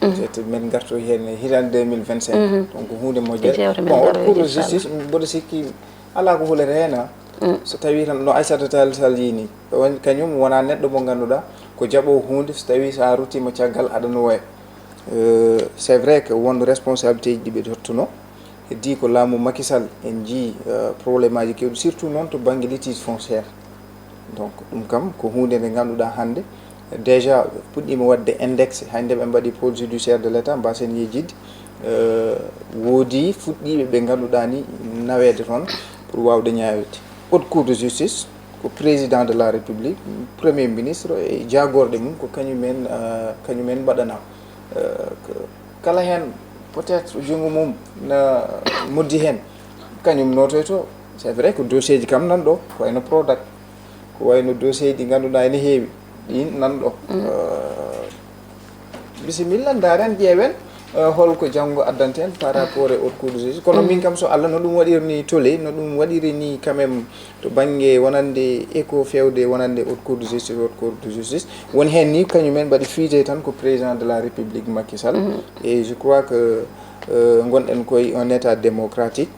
Peut-être men ngarto heen e hitaande deux mille vingt-cinq. Donc huunde moƴƴere. Bon, Haute Cour de justice, mboɗo sikki alaa ko hulata heen, ah. So tawii tan no Aissata Tall Sall yii ni, on, kañum wonaa neɗɗo mo ngannduɗaa ko jaɓoowo huunde, so tawii so a ruttiima caggal aɗa no woya. Euh, c'est vrai que won responsabilité ji ɗi ɓe tottuno, heddii ko laamu Macky Sall, en njii, euh, problème aji keewɗi, surtout noon to bannge litige foncière. Donc ɗum kam ko huunde nde ngannduɗaa hannde, déjà puɗɗiima waɗde indexé, hannde ɓe mbaɗi pôle judiciaire de l'État, mbaasen yejjidde, euh, woodii fuɗɗiiɓe ɓe ngannduɗaa ni naweede toon pour waawde ñaaweede. Haute Cour de justice ko président de la République, premier ministre e jaagorɗe mum ko kañum en, euh, kañum en mbaɗanaa. Euh, ko kala heen peut-être junngo mum na moddi heen, kañum nootoyto. C'est vrai ko dossier ji kam nan ɗo, ko wayno Prodac, ko wayno dossier ji ɗi ngannduɗaa ene heewi, ɗin nan ɗo. Euh, bisimilla, ndaaren, ƴeewen, euh, holko janngo addanta en par rapport e Haute Cour de justice. Kono min kam, so Allah, no ɗum waɗiri ni tole, no ɗum waɗiri ni quand même to bannge wonande écho fewde wonande Haute Cour de justice, Haute Cour de justice, won heen ni kañum en mbaɗi fiide tan ko président de la République Macky Sall. Et je crois que, euh, ngonɗen koye un état démocratique.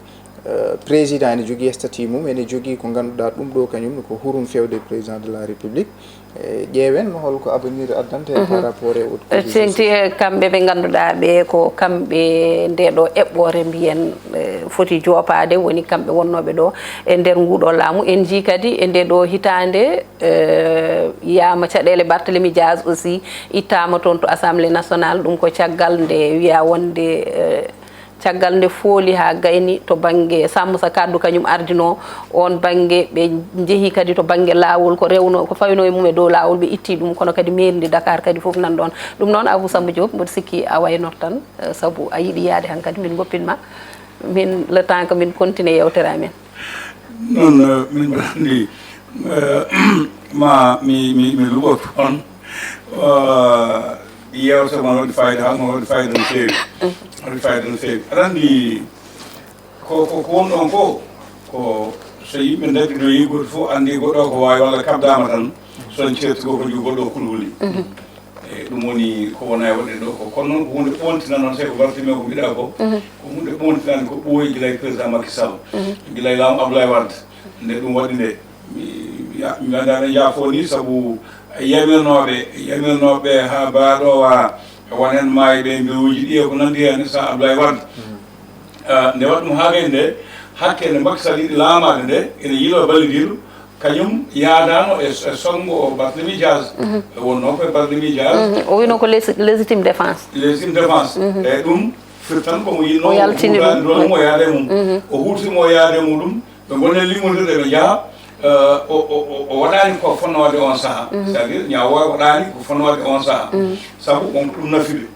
Euh, président ene jogii statut mum, ene jogii ko ngannduɗaa ɗum ɗo kañum ko hurum fewde président de la République. E ƴeewen holko avenir addanta en par rapport e Haute Cour de justice. Tengti e kamɓe ɓe ngannduɗaa ɓe ko kamɓe nde ɗo eɓɓoore mbiyen, eh, foti joopaade, woni kamɓe wonnooɓe ɗo e nder nguɗo laamu. En njii kadi e nde ɗo hitaande, eh, yiyaama caɗeele Barthélemy Diaz aussi ittaama toon to Assemblée nationale, ɗum ko caggal nde wiyaa wonde, eh, caggal nde fooli haa gayni to bannge Sammusa Kaddu, kañum ardinoo oon bannge, ɓe njehi kadi to bannge laawol, ko rewno, ko fawino e mum e dow laawol, ɓe itti ɗum, kono kadi mairie de Dakar kadi fof nan ɗoon. Ɗum noon, Abou Samba Diop, mboɗo sikki a waynor tan, eh, sabu a yiɗi yaade hankadi, min ngoppin ma, min, le temps que min continue yewtere amen. Noon, eh, min mbaɗa anndi, eh, ma mi, mi, mi luɓoto on. Eh, yewtere mon waɗi fayida, haalma waɗi fayida no feewi. Waɗi fayida no feewi. Aɗa anndi ko, ko, ko won ɗon ko, ko so yimɓe ndarii ɗo, yii goɗɗo fof anndi goɗɗo o ko waawi walla kabdaama tan, so on ceerti ko, ko jogii goɗɗo o kulhuli. E ɗum woni ko wona e waɗde ɗo ko. Kono noon ko huunde ɓoontinande, noon sey ko mbartimi ko mbiɗa ko, ko huunde ɓoontinande, ko ɓooyi gila e président Macky Sall, gila e laamu Abdoulaye Wade, nde ɗum waɗi nde. Mi, mi, mi anndaa no njaafo ni, sabu yamirnooɓe, yamirnooɓe haa baaɗo wa, wonen maayɓe mbewuji ɗi e ko nanndi heen, sa Abdoulaye Wade. Ah, nde waɗ ɗum haa gay nde, hakke nde Macky Sall yiɗi laamaade nde, ene yiiloo ballidiiɗo, kañum yaadaano e, e sonngo o Barthélemy Diaz. E wonnoo ko e Barthélemy Diaz. O wino ko légitime défense. Légitime défense. E ɗum firtan ko mo yiɗnoo, o yaltini ɗum, o yaada e mum. O huuti mo o yaada e muɗum. Ɓe ngoni e limmondirde, ɓe njaha, eh, o, o, o, o waɗaani ko fonnoo waɗde on sahaa. C'est-à-dire, ñaawo o waɗaani ko fonnoo waɗde on sahaa. Sabu on ko ɗum nafiɓe.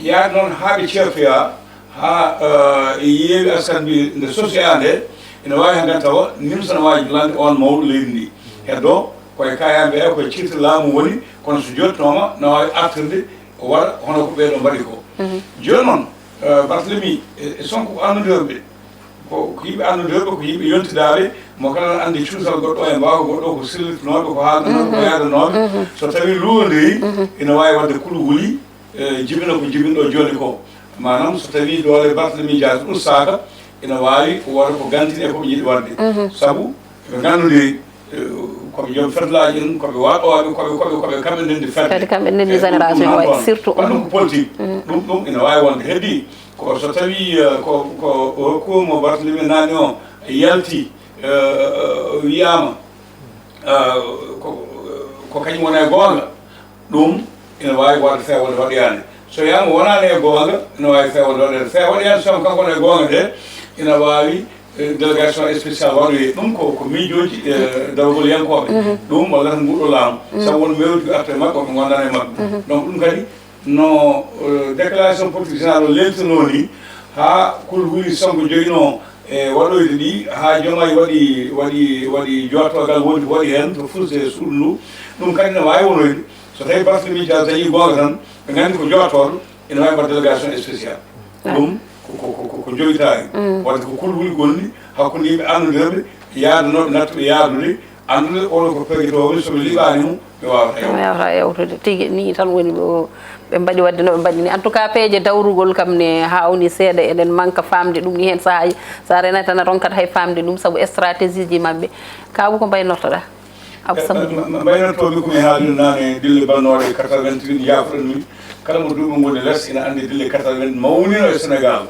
Yaade noon haa ɓe ceertoyaa, haa, eh, yeewi askan mbi nde sosoyaa nde, ene waawi hankadi tawa nimsa no waawi jullande on mawɗo leydi ndi. Heddo, Koye kaayaaɓe ɓe, koye ciirte laamu woni, kono so jottooma, na waawi artirde, o waɗa hono ko ɓee ɗoo mbaɗi ko. Jooni noon, eh, Barthélemy, e, e Sonko ko anndudeeɓe, ko, ko yimɓe anndudeeɓe, ko yimɓe yontidaaɓe, mo kala ne anndi cuusal goɗɗo e mbaawa goɗɗo, ko sellitinooɓe, ko haaldanooɓe, ko yaadanooɓe. So tawii luwondirii, ina waawi waɗde kuluhuli, eh, jibina ko jibinɗo jooni ko. Maanaam, so tawii doole Barthélemy Dias ustaaka, ina waawi wooda ko gantini e ko ɓe njiɗi waɗde. Sabu ɓe nganndude, eh, ko ɓe joom fedlaaji en, ko ɓe waɗooɓe, ko ɓe, ko ɓe, ko ɓe kamɓe ndenndi fedde. Kadi kamɓe ndenndi génération waɗi, surtout. Kono ko politique. Ɗum, ɗum ina waawi wonde. Heddi ko so tawii, eh, ko, ko o hokkuuma Barthélemy Nani o yalti, eh, wiyaama, eh, ko, ko kañum woni e goonga. Ɗum ina waawi waɗde feewde waɗoyaani. So wiyaama wonaani e goonga, ina waawi feewde waɗoyaani. Feewde waɗoyaani, so kanko woni e goonga de, ina waawi, eh, délégation spéciale waɗoyee. Ɗum ko, ko miijooji, eh, dawgol yankooɓe. Ɗum wallata nguɗo laamu. Sabu won mewti ko arta e maɓɓe, ɓe ngondaani e maɓɓe. Donc ɗum kadi no, eh, déclaration politique générale o leltinoo ni, haa kul huli Sonko joginoo e waɗoyde ɗi, haa Diomaye waɗi, waɗi, waɗi jooɗtoogal woni ko waɗi heen, to fuusde e suudu ndu. Ɗum kadi ne waawi wonoyde. So tawii Barthélemy Dias dañii goonga tan, ɓe nganndi ko jooɗtooɗo, ene waawi mbaɗ délégation spéciale. Ɗum ko, ko, ko, ko, ko joytaari. Waɗde ko kul huli gonɗi hakkunde yimɓe anndudeeɓe, yaadanooɓe nattuɓe yaadude, anndude oɗo ko pegitoowo woni, so ɓe liɓaani mo, ɓe waawata yawtude. Ɓe waawata yawtude. Tigi nii tan woni ɓe o, ɓe mbaɗi waɗde no ɓe mbaɗi ni. En tout cas, peeje dawrugol kam ne haawni seeɗa, eɗen manka faamde ɗum ni heen sahaaji. So a renata tan a ronkat hay faamde ɗum, sabu stratégie ji maɓɓe. Kaawu, ko mbaynortoɗaa? Abou Samba Diouf. Mbaynortoomi ko mi haalino naane, dille bannooɗe quatre-vingt-huit, njaafoɗon mi. Kala mo duuɓi ngoni les ina anndi dille quatre-vingt mawnino e Sénégal.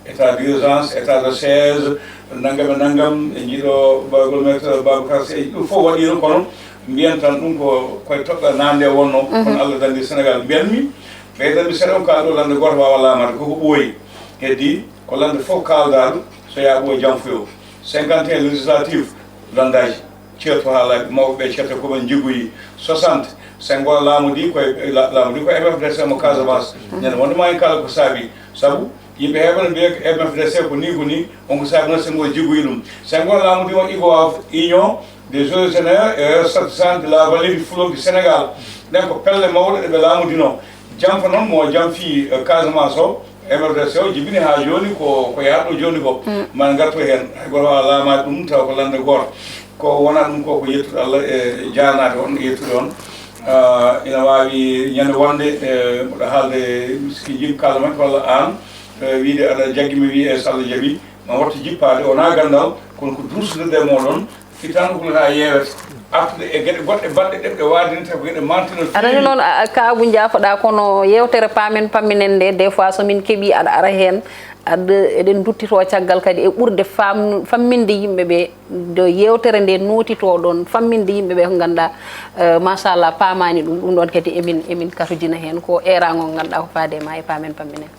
État d'urgence, état de siège, nanngam e nanngam, e njiɗo bagol maître Babacar Sy, ɗum fof waɗiino, kono mbiyen tan ɗum ko koye toɓɓere naande wonno, kono Allah danndi Sénégal. Mbiyanmi, ɓeydanmi seeɗa, on kaa ɗo lannde gooto waawa laamaade, koko ɓooyi. Heddi ko lannde fof kaaldaɗo, so yaa ɓooyi jam fuyo. Cinquante et un législatif, lanndaaji. Ceerto haalaaɓe mawɓe ɓe, ceerto ko ɓen jiggoyi. Soixante, Senghor laamodii koye, la-, laamodii ko M F D C mo Casamance. Nene wonde ma en kala ko saabi. Sabu yimɓe heeɓe no mbiya ko M F D C ko ni, ko ni, on ko saabi noon Senghor jiggoyi ɗum. Senghor laamodii on UGOAF, Union des Originaires et Ressortissants de la Vallée du Fleuve du Sénégal. Ɗen ko pelle mawɗe ɗe ɓe laamodinoo. Jamfa noon mo jamfi, eh, Casamance o, M F D C o jibini haa jooni ko, ko yahatɗo jooni ko. Ma ngartu heen, hay gooto waawaa laamaade ɗum tawa ko lannde gooto. Ko wonaa ɗum ko, ko yettude Allah e jaanaade on, e yettude on. Ah, ina waawi ñande wonde, eh, mboɗo haalde miskijiiɓe kala men walla aan, eh, wiide aɗa jaggi mi wiye so Allah jaɓi, ma wattu jippaade, wonaa ganndal, kono ko duusnude e mooɗon, fittaandu ko haa yeewete, artude e geɗe goɗɗe baɗɗe ɗe ɓe waadinta ko geɗe manti no feewi. Aɗa anndi noon, a, a, Kaabu, njaafoɗaa, kono yeewtere paamen pamminen nde, des fois so min keɓii aɗa ara heen, aɗa, eɗen nduttitoo caggal kadi e ɓurde faam-, famminde yimɓe ɓe, do yeewtere nde nootitoo ɗoon, famminde yimɓe ɓe ko ngannduɗaa, eh, machallah, paamaani ɗum, ɗum ɗoon kadi emin, emin katojina heen, ko eeraango ngo ngannduɗaa ko faade e ma e paamen pamminen.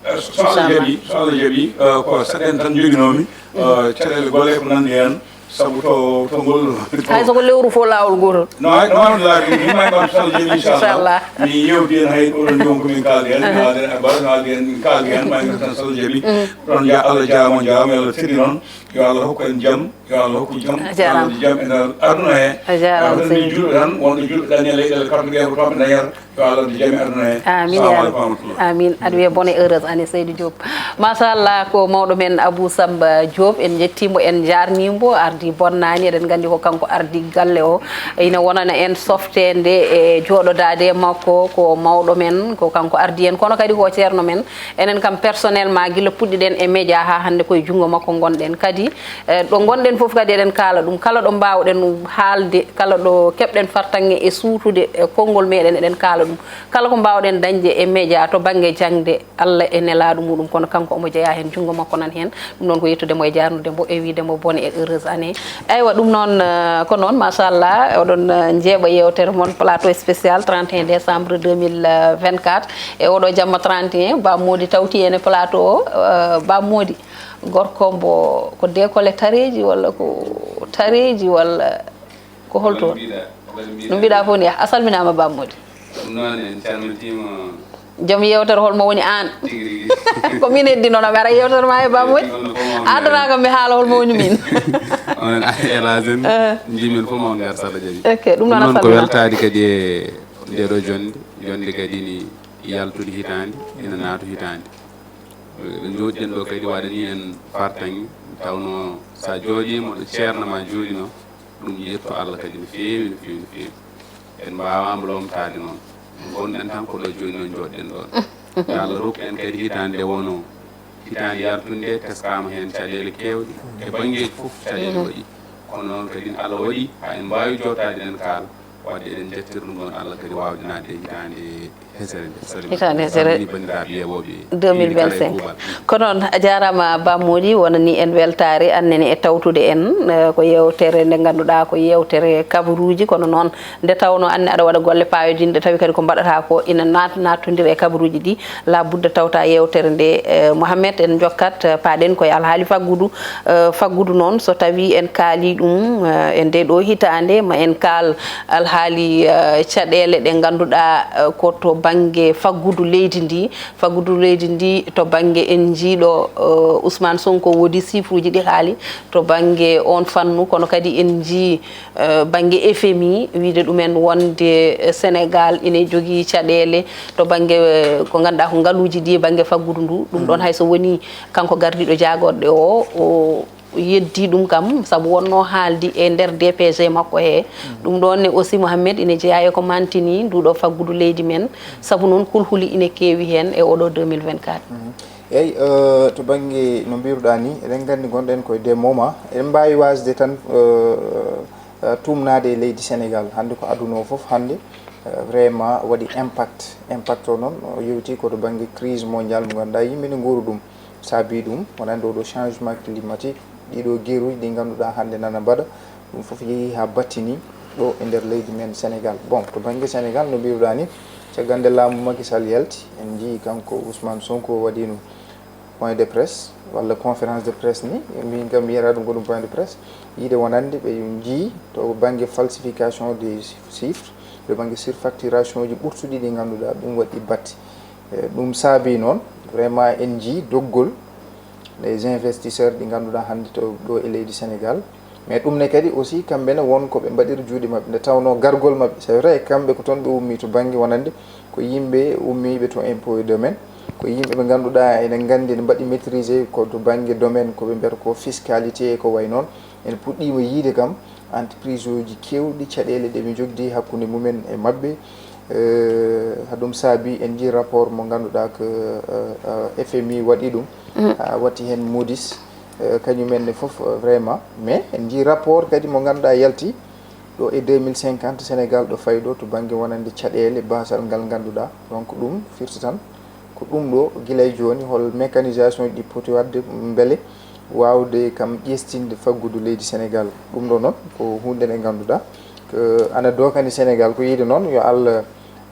Eh, so, so Allah jaɓi, so Allah jaɓi, eh, ko seɗen tan njoginoomi, eh, caɗeele golle ko nanndi heen, sabu to, to ngol. Hay so ko lewru fof laawol gootol. No, hay, no, no, laabi, mi may kam so Allah jaɓi, inchallah. Inchallah. Mi yewti heen hay oɗon joom ko min kaaldi heen, mi haaldi heen, a mbaɗa, mi haaldi heen, min kaaldi heen, may tan so Allah jaɓi. Ɗon ja-, Allah jaaraama, on jaaraama, yo Allah teddi noon, yo Allah hokku en jam. Yo Allah hokku jam, a jaaraama. Yo Allah jam e nder aduna he. A jaaraama, yo Allah seydi. Julɓe tan, wonɓe julɓe dañi e leyɗeele kattuɗe ko toon ɓe dañata. Yo Allah jam e aduna he. Amin, ya Rabbi. Amin. Aɗa wiya bonne et heureuse année, Seydi Diop. Machallah, ko mawɗo men Abou Samba Diop, en njettii mo, en njaarnii mo, ardi bonnaani, eɗen nganndi ko kanko ardi galle o. Ina wonana en softeende e jooɗodaade e makko, ko mawɗo men, ko kanko ardi en, kono kadi ko ceerno men. Enen kam personnellement, gila puɗɗiɗen e média haa hannde koye junngo makko ngonɗen. Kadi, eh, ɗo ngonɗen fof kadi eɗen kaala ɗum. Kala ɗo mbaawɗen haalde, kala ɗo keɓɗen fartaŋŋe e suutude e konngol meɗen, eɗen kaala ɗum. Kala ko mbaawɗen dañde e média to bannge jaŋde, Allah e nelaaɗo muɗum, kono kanko omo jeyaa heen, junngo makko nan heen. Ɗum noon ko yettude mo e jaarnude mo e wiyde mo bonne et heureuse année. Eywa, ɗum noon, eh, ko noon, machallah, oɗon, eh, njeeɓa yeewtere mon, plateau spécial trente et un décembre deux mille vingt-quatre. E oɗo jamma trente et un, Ba Mody tawti en e plateau o, eh, Ba Mody, gorko mbo ko décollé tareeji walla ko tareeji walla ko holto? Walla mbiɗa, walla mbiɗa. No mbiɗa fof ni, a salminaama Ba Mody. Ɗum noon en calmitiima Joom yewtere, holmo woni aan? Tigi rigi. Ko min heddi noon, a ara yewtere ma e Ba Mody. Adana kam mi haala holmo woni min. Onon elage en, jimin fof mo ngar sala jaɓi. Ok, ɗum noon a salmina. Ko weltaade kadi e ndeɗo jonde, jonde kadi ni yaltude hitaande, ina naatu hitaande. Ɗo jooɗiɗen ɗo kadi waɗani en fartaŋŋe, tawno sa jooɗiima ɗo ceerno ma jooɗino, ɗum yetto Allah kadi no feewi, no feewi, no feewi. En mbaawama lomtaade noon. Ngonɗen tan ko ɗo jooni ɗo jooɗɗen ɗon. Yo Allah rokku en kadi hitaande nde wonoo. Hitaande yartunde nde teskaama heen caɗeele keewɗe. E banngeeji fof caɗeele waɗi. Kono noon kadi Allah waɗi haa en mbaawi jootaade en kaal. Waɗde eɗen njettir ɗum ɗon Allah kadi waawde naatde e hitaande hesere nde. Hitaande hesere. Salmini banndiraaɓe yeewooɓe deux mille vingt-cinq. Ko noon, a jaaraama Ba Mody, wonani en weltaare, annene e tawtude en, eh, ko yeewtere nde ngannduɗaa ko yeewtere kabaruuji, kono noon nde tawnoo anne aɗa waɗa golle paayodinɗe, tawi kadi ko mbaɗataa ko ina naat-, naattondira e kabaruuji ɗi, la budda tawta yeewtere nde, eh, Mohamed, en njokkat, eh, paaɗen koye alhaali faggudu, eh, faggudu noon, so tawi en kaali ɗum, eh, e nde ɗo hitaande, ma en kaal alhaali, eh, caɗeele ɗe ngannduɗaa, eh, ko to bannge faggudu leydi ndi, faggudu leydi ndi to bannge en njiiɗo, eh, Ousmane Sonko woodi chiffre uji ɗi haali to bannge on fannu, kono kadi en njii, eh, bannge F M I wiide ɗumen wonde, eh, Sénégal ina jogii caɗeele to bannge, eh, ko ngannduɗaa ko ngaluuji ɗi e bannge faggudu ndu. Ɗum ɗon hay so woni kanko gardiiɗo jaagorɗe o, o yeddi ɗum kam, sabu wonno haaldi e nder D P G makko he. Ɗum ɗon ne aussi, Mohamed, ina jeyaa e ko mantini nduɗo faggudu leydi men, sabu noon kulhuli ina keewi heen e oɗo deux mille vingt-quatre. Eyyi, eh, to bannge no mbiruɗaa ni, eɗen nganndi ngonɗen koye des moments, eɗen mbaawi waasde tan, eh, eh, tuumnaade e leydi Sénégal. Hannde ko aduna o fof hannde, eh, vraiment waɗi impact. Impact o noon, o yewti ko to bannge crise mondiale mo ngannduɗaa yimɓe ne nguura ɗum. Saabii ɗum, wonande oɗo changement climatique, ɗiɗo guerruuji ɗi ngannduɗaa hannde nana mbaɗa, ɗum fof yehi haa battini ɗo e nder leydi men Sénégal. Bon, to bannge Sénégal, no mbiruɗaa ni, caggal nde laamu Macky Sall yalti, en njii kanko Ousmane Sonko waɗino point de presse, walla conférence de presse ni, min kam mi yiyata ɗum ko ɗum point de presse, yiide wonande ɓe njii to bannge falsification des chiffres, to bannge surfacturation ji ɓurtuɗi ɗi ngannduɗaa ɗum waɗi batte. Eh, ɗum saabii noon, vraiment en njii doggol les investisseurs ɗi ngannduɗaa hannde to ɗo e leydi Sénégal. Mais ɗum ne kadi aussi kamɓe ne won ko ɓe mbaɗiri juuɗe maɓɓe, nde tawnoo gargol maɓɓe, c'est vrai, kamɓe ko toon ɓe ummii to bannge wonande ko yimɓe ummiiɓe to impôt et domaine, ko yimɓe ɓe ngannduɗaa eɗen nganndi ne mbaɗi maîtrisé ko to bannge domaine ko ɓe mbiyata ko fiscalité e ko wayi noon. En puɗɗiima yiide kam entreprise uji keewɗi caɗeele ɗe ɓe njogdi hakkunde mumen e maɓɓe. Eh, haɗum saabii en njii rapport mo ngannduɗaa ko, eh, eh, F M I waɗi ɗum, haa watti heen Moody's, eh, kañum en ne fof, eh, vraiment. Mais en njii rapport kadi mo ngannduɗaa yalti ɗo e deux mille cinquante Sénégal ɗo fayi ɗo to bannge wonande caɗeele, baasal ngal ngannduɗaa. Donc ɗum firti tan ko ɗum ɗo gila e jooni hol mécanisation ji ɗi poti waɗde mbele waawde kam ƴeestinde faggudu leydi Sénégal. Ɗum ɗo noon ko huunde nde ngannduɗaa ko ana dookani Sénégal, ko yiide noon yo Allah,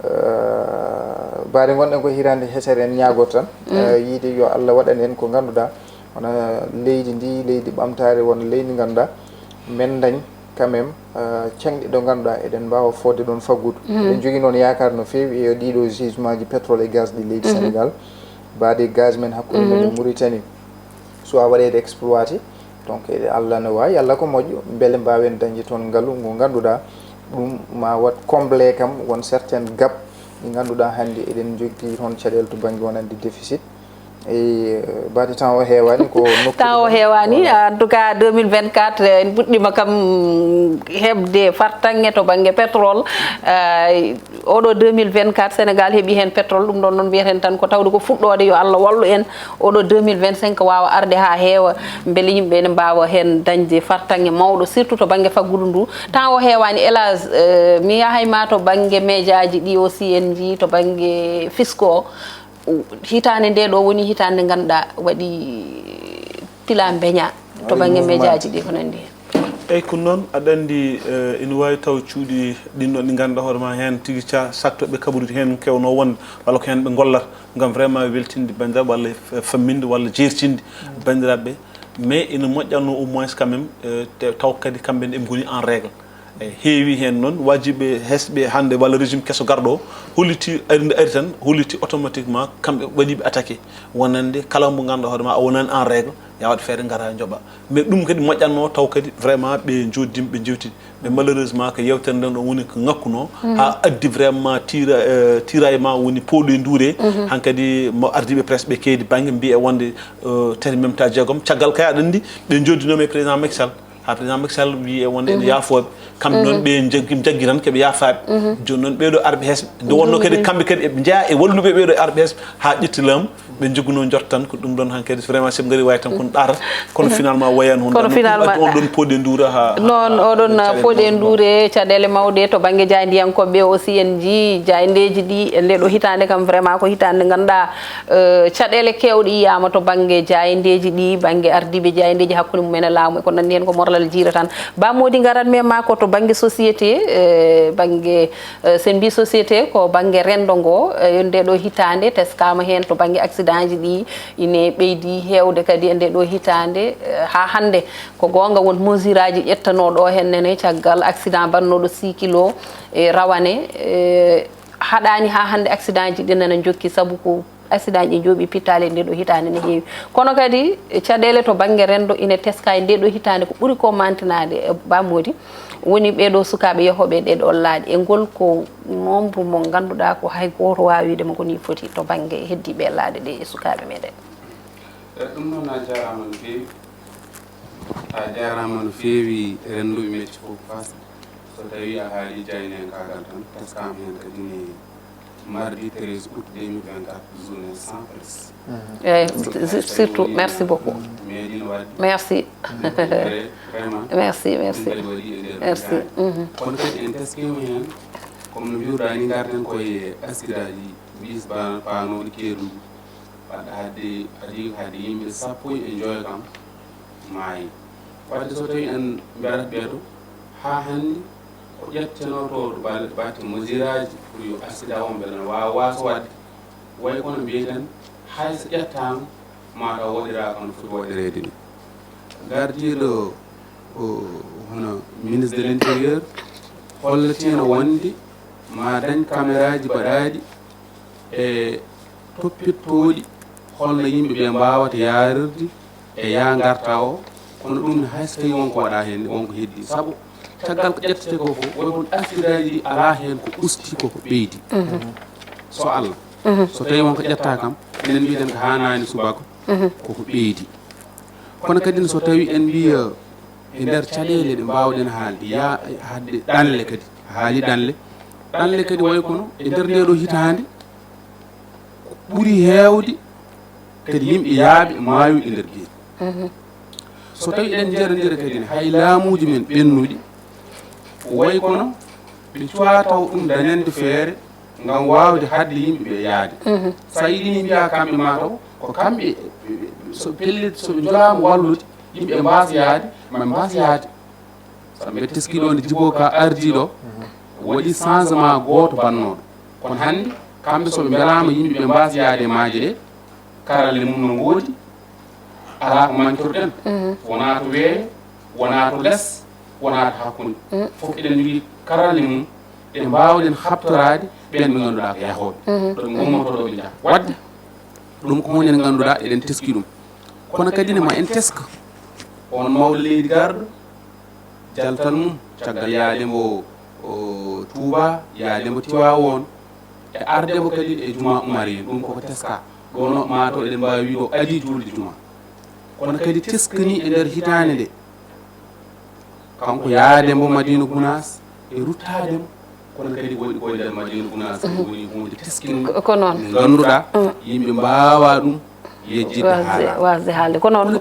eh, mbaade ngonɗen ko hitaande hesere en ñaagoto tan, eh, yiide yo Allah waɗan en ko ngannduɗaa wona leydi ndi, leydi ɓamtaare, wona leydi ngannduɗaa men dañ quand même, eh, ceŋɗe ɗo ngannduɗaa eɗen mbaawa fodde ɗoon faggudu. Eɗen njogii noon yaakaar no feewi e ɗiɗo gisement ji pétrole et gaz ɗi leydi Sénégal, mbaade gaz men hakkunde men e Mauritanie, soit waɗeede exploité. Donc eɗe Allah no waawi, Allah ko moƴƴo, mbele mbaawen dañde toon ngalu ngu ngannduɗaa ɗum ma waɗ combler kam won certaines gap ɗi ngannduɗaa hannde eɗen njogii toon caɗeele to bannge wonande déficit. E mbaadi temps o heewaani ko nokku. Temps o heewaani, en tout cas deux mille vingt-quatre en puɗɗiima kam heɓde fartaŋŋe to bannge pétrole. Eh, oɗo deux mille vingt-quatre Sénégal heɓi heen pétrole, ɗum ɗon noon mbiyeten tan ko tawde ko fuɗɗoode, yo Allah wallu en oɗo deux mille vingt-cinq waawa arde haa heewa, mbele yimɓe ene mbaawa heen dañde fartaŋŋe mawɗo, surtout to bannge faggudu ndu. Temps o heewaani, hélas, eh, mi yahay ma to bannge médiaji ɗi aussi en njii to bannge fisco. Hitaande nde ɗo woni hitaande nde ngannduɗaa waɗi tila mbeña to bannge médiaji ɗi ko nanndi heen. Eyyi, ko noon, aɗa anndi, eh, ina waawi taw cuuɗi ɗin ɗon ɗi ngannduɗaa hoore ma heen tigi ca-, saɗtooɓe kabaruuji heen kewnoo wonde, walla ko heen ɓe ngollata ngam vraiment weltinde banndiraaɓe, walla f-, famminde, walla jeertinde banndiraaɓe ɓe. Mais ina moƴƴatnoo au moins quand même, eh, te-, taw kadi kamɓe ne ɓe ngoni en règle. Eyi, heewi heen noon, wajiɓe hesɓe hannde walla régime keso garɗo o, holliti, ari nde ari tan, holliti automatiquement kamɓe waɗiiɓe attaqué, wonande kala mo ngannduɗaa hoore ma a wonani en règle, ya waɗ feere ngara njoɓa. Mais ɗum kadi moƴƴatno taw kadi vraiment ɓe njooddima, ɓe njewti. Mais malheureusement ko yewtere nden ɗon woni ko ŋakkuno, haa addi vraiment tira-, eh, tiraillement, woni pooɗo e nduure. Hankadi mo ardiiɓe presse ɓe keedi bannge mbiye wonde, eh, tati même ta jeegom. Caggal kay aɗa anndi ɓe njooddinoma e président Macky Sall. Ha président Macky Sall wi e wonde ene yaafooɓe. Kamɓe noon ɓe jaggi, jaggi tan keɓe yaafaaɓe. Jooni noon ɓeeɗo arɓe hesɓe. Nde wonno kadi kamɓe kadi eɓe njeyaa e walluɓe ɓeeɗo arɓe hesɓe ha ƴetti laamu. Ɓe jogguno njort tan ko ɗum ɗon hankadi vraiment soɓe ngari wawi tan kono ɗaata. Kono finalement wayani hon Kono ɗon. Finalement On ɗon pooɗe nduura ha, ha, noon ha, oɗon caɗeele pooɗe mawɗe. Nduure caɗeele mawɗe to bannge jaayndiyankooɓe aussi en njii jaayndeeji ɗi e nde ɗo hitaande kam vraiment ko hitaande ngannduɗaa, eh, caɗeele keewɗe yiyaama to bannge jaayndeeji ɗi, bannge ardiiɓe jaayndeeji hakkunde mumen e laamu e ko nanndi heen ko morlal jiira tan. Ba Moodi ngarat men ma ko to bannge société, eh, bannge, eh, so en mbii société ko bannge renndo ngo, eh, nde ɗo hitaande teskaama heen to bannge accident ji ɗi ine ɓeydi heewde kadi e nde ɗo hitaande, eh, haa hannde. Ko goonga won mesure aji ƴettanooɗo heen nene caggal accident bannooɗo six kilo e rawane, eh, haɗaani haa hannde accident ji ɗi nana njokki sabu ko accident ji njooɓi pittaali e nde ɗo hitaande ne heewi. Kono kadi caɗeele to bannge renndo ine teska e nde ɗo hitaande ko ɓuri ko mantinaade, eh, Ba Moodi, woni ɓee ɗo sukaaɓe yahooɓe e ɗee ɗo laaɗe. E ngol ko nombre mo ngannduɗaa ko hay gooto waawi wiide mo ko ni foti to bannge heddiiɓe e laaɗe ɗe e sukaaɓe meɗen. Eh, ɗum noon a jaaraama no feewi. A jaaraama no feewi rennduɓe mecce fof Fass. So tawii a haalii jaayndiyankaagal tan, teskaama heen kadi ne mardi treize août deux mille vingt-quatre, journée sans presse. Eeyi, si-, si-, surtout, merci beaucoup. Meeɗiino waɗde. Merci. Ɗum kadi vraiment, merci, merci. Ɗum kadi waɗi e nder Merci. Kono kadi en teskiima heen, comme no mbiruɗaa ni, ngarten koye accident ji, bis ba-, paanooɗi keerɗuɗi. Waɗde hade, adii hade yimɓe sappo e njoyo kam maayi. Waɗde so tawii en mberat ɓeeto, haa hannde ko ƴettenotooɗo bal-, batte mesure aji pour yo accident o mbele no waawa waaso waɗde. Way kono mbiyeten, hay so ƴettaama, ma taw waɗiraaka no foti waɗireede ni. Gardiiɗo o, hono ministre de l'intérieur, hollatiino wonde ma dañ caméra ji baɗaaɗi e toppittooɗi holno yimɓe ɓe mbaawata yaarirde e yaa ngarta o, kono ɗum ne hay so tawii wonko waɗaa heen, wonko heddii. Sabu caggal ko ƴettete ko fof, woy kono accident ji ɗi alaa heen ko usti, koko ɓeydi. So Allah. So tawii wonko ƴettaa kam, enen mbiɗen ko haanaani subaka, koko ɓeydi. Kono kadi so tawii en mbiya e nder caɗeele ɗe mbaawɗen haalde, ya-, haalde ɗanle kadi, haali ɗanle. Ɗanle kadi way kono e nder nde ɗo hitaande, ɓuri heewde kadi yimɓe yaaɓe maayuɓe nder geeci. So tawii eɗen njarondira kadi ne, hay laamuuji men ɓennuɗi, way kono ɓe cuwaa taw ɗum dañande feere ngam waawde haɗde yimɓe ɓe yahde. So a yiɗii mbiyaa kamɓe ma taw, ko kamɓe, so pellet, so ɓe njolaama wallude, yimɓe ɓe mbaasa yahde, ma ɓe mbaasa yahde. Sabu mbeɗa teskii ɗo nde Djibo Ka ardii ɗo, waɗi changement gooto bannooɗo. Kono hannde, kamɓe so ɓe mbelaama yimɓe ɓe mbaasa yahde e maaje ɗe, karalle mum no ngoodi, alaa ko mankirɗen. Wonaa to weeyo, wonaa to les, wonaa to hakkunde. Fof eɗen njogii karalle mum, ɗe mbaawɗen haɓtoraade ɓeen ɓe ngannduɗaa ko yahooɓe. Ɗo ɓe ngummoto, ɗo ɓe njaha. Waɗde ɗum ko huunde nde ngannduɗaa eɗen teskii ɗum. Kono kadi ne ma en teska on mawɗo leydi garɗo, jaltal mum, caggal yaade mbo, o, Touba, yaade mbo Tiwaawoon, e arde mbo kadi e juma Umariya, ɗum koko teska. Ɗo no, ma to eɗen mbaawi wiide o adii juulde juma. Kono kadi teskanii e nder hitaande nde, kanko yaade mbo Madina Gunaas e ruttaade mbo, kono kadi woni ko e nder Madina Gunaas, woni huunde teskinɗo. Ko noon. Nde ngannduɗaa, yimɓe mbaawaa ɗum yejjitde waasde, haala. Waasde haalde. Ko noon.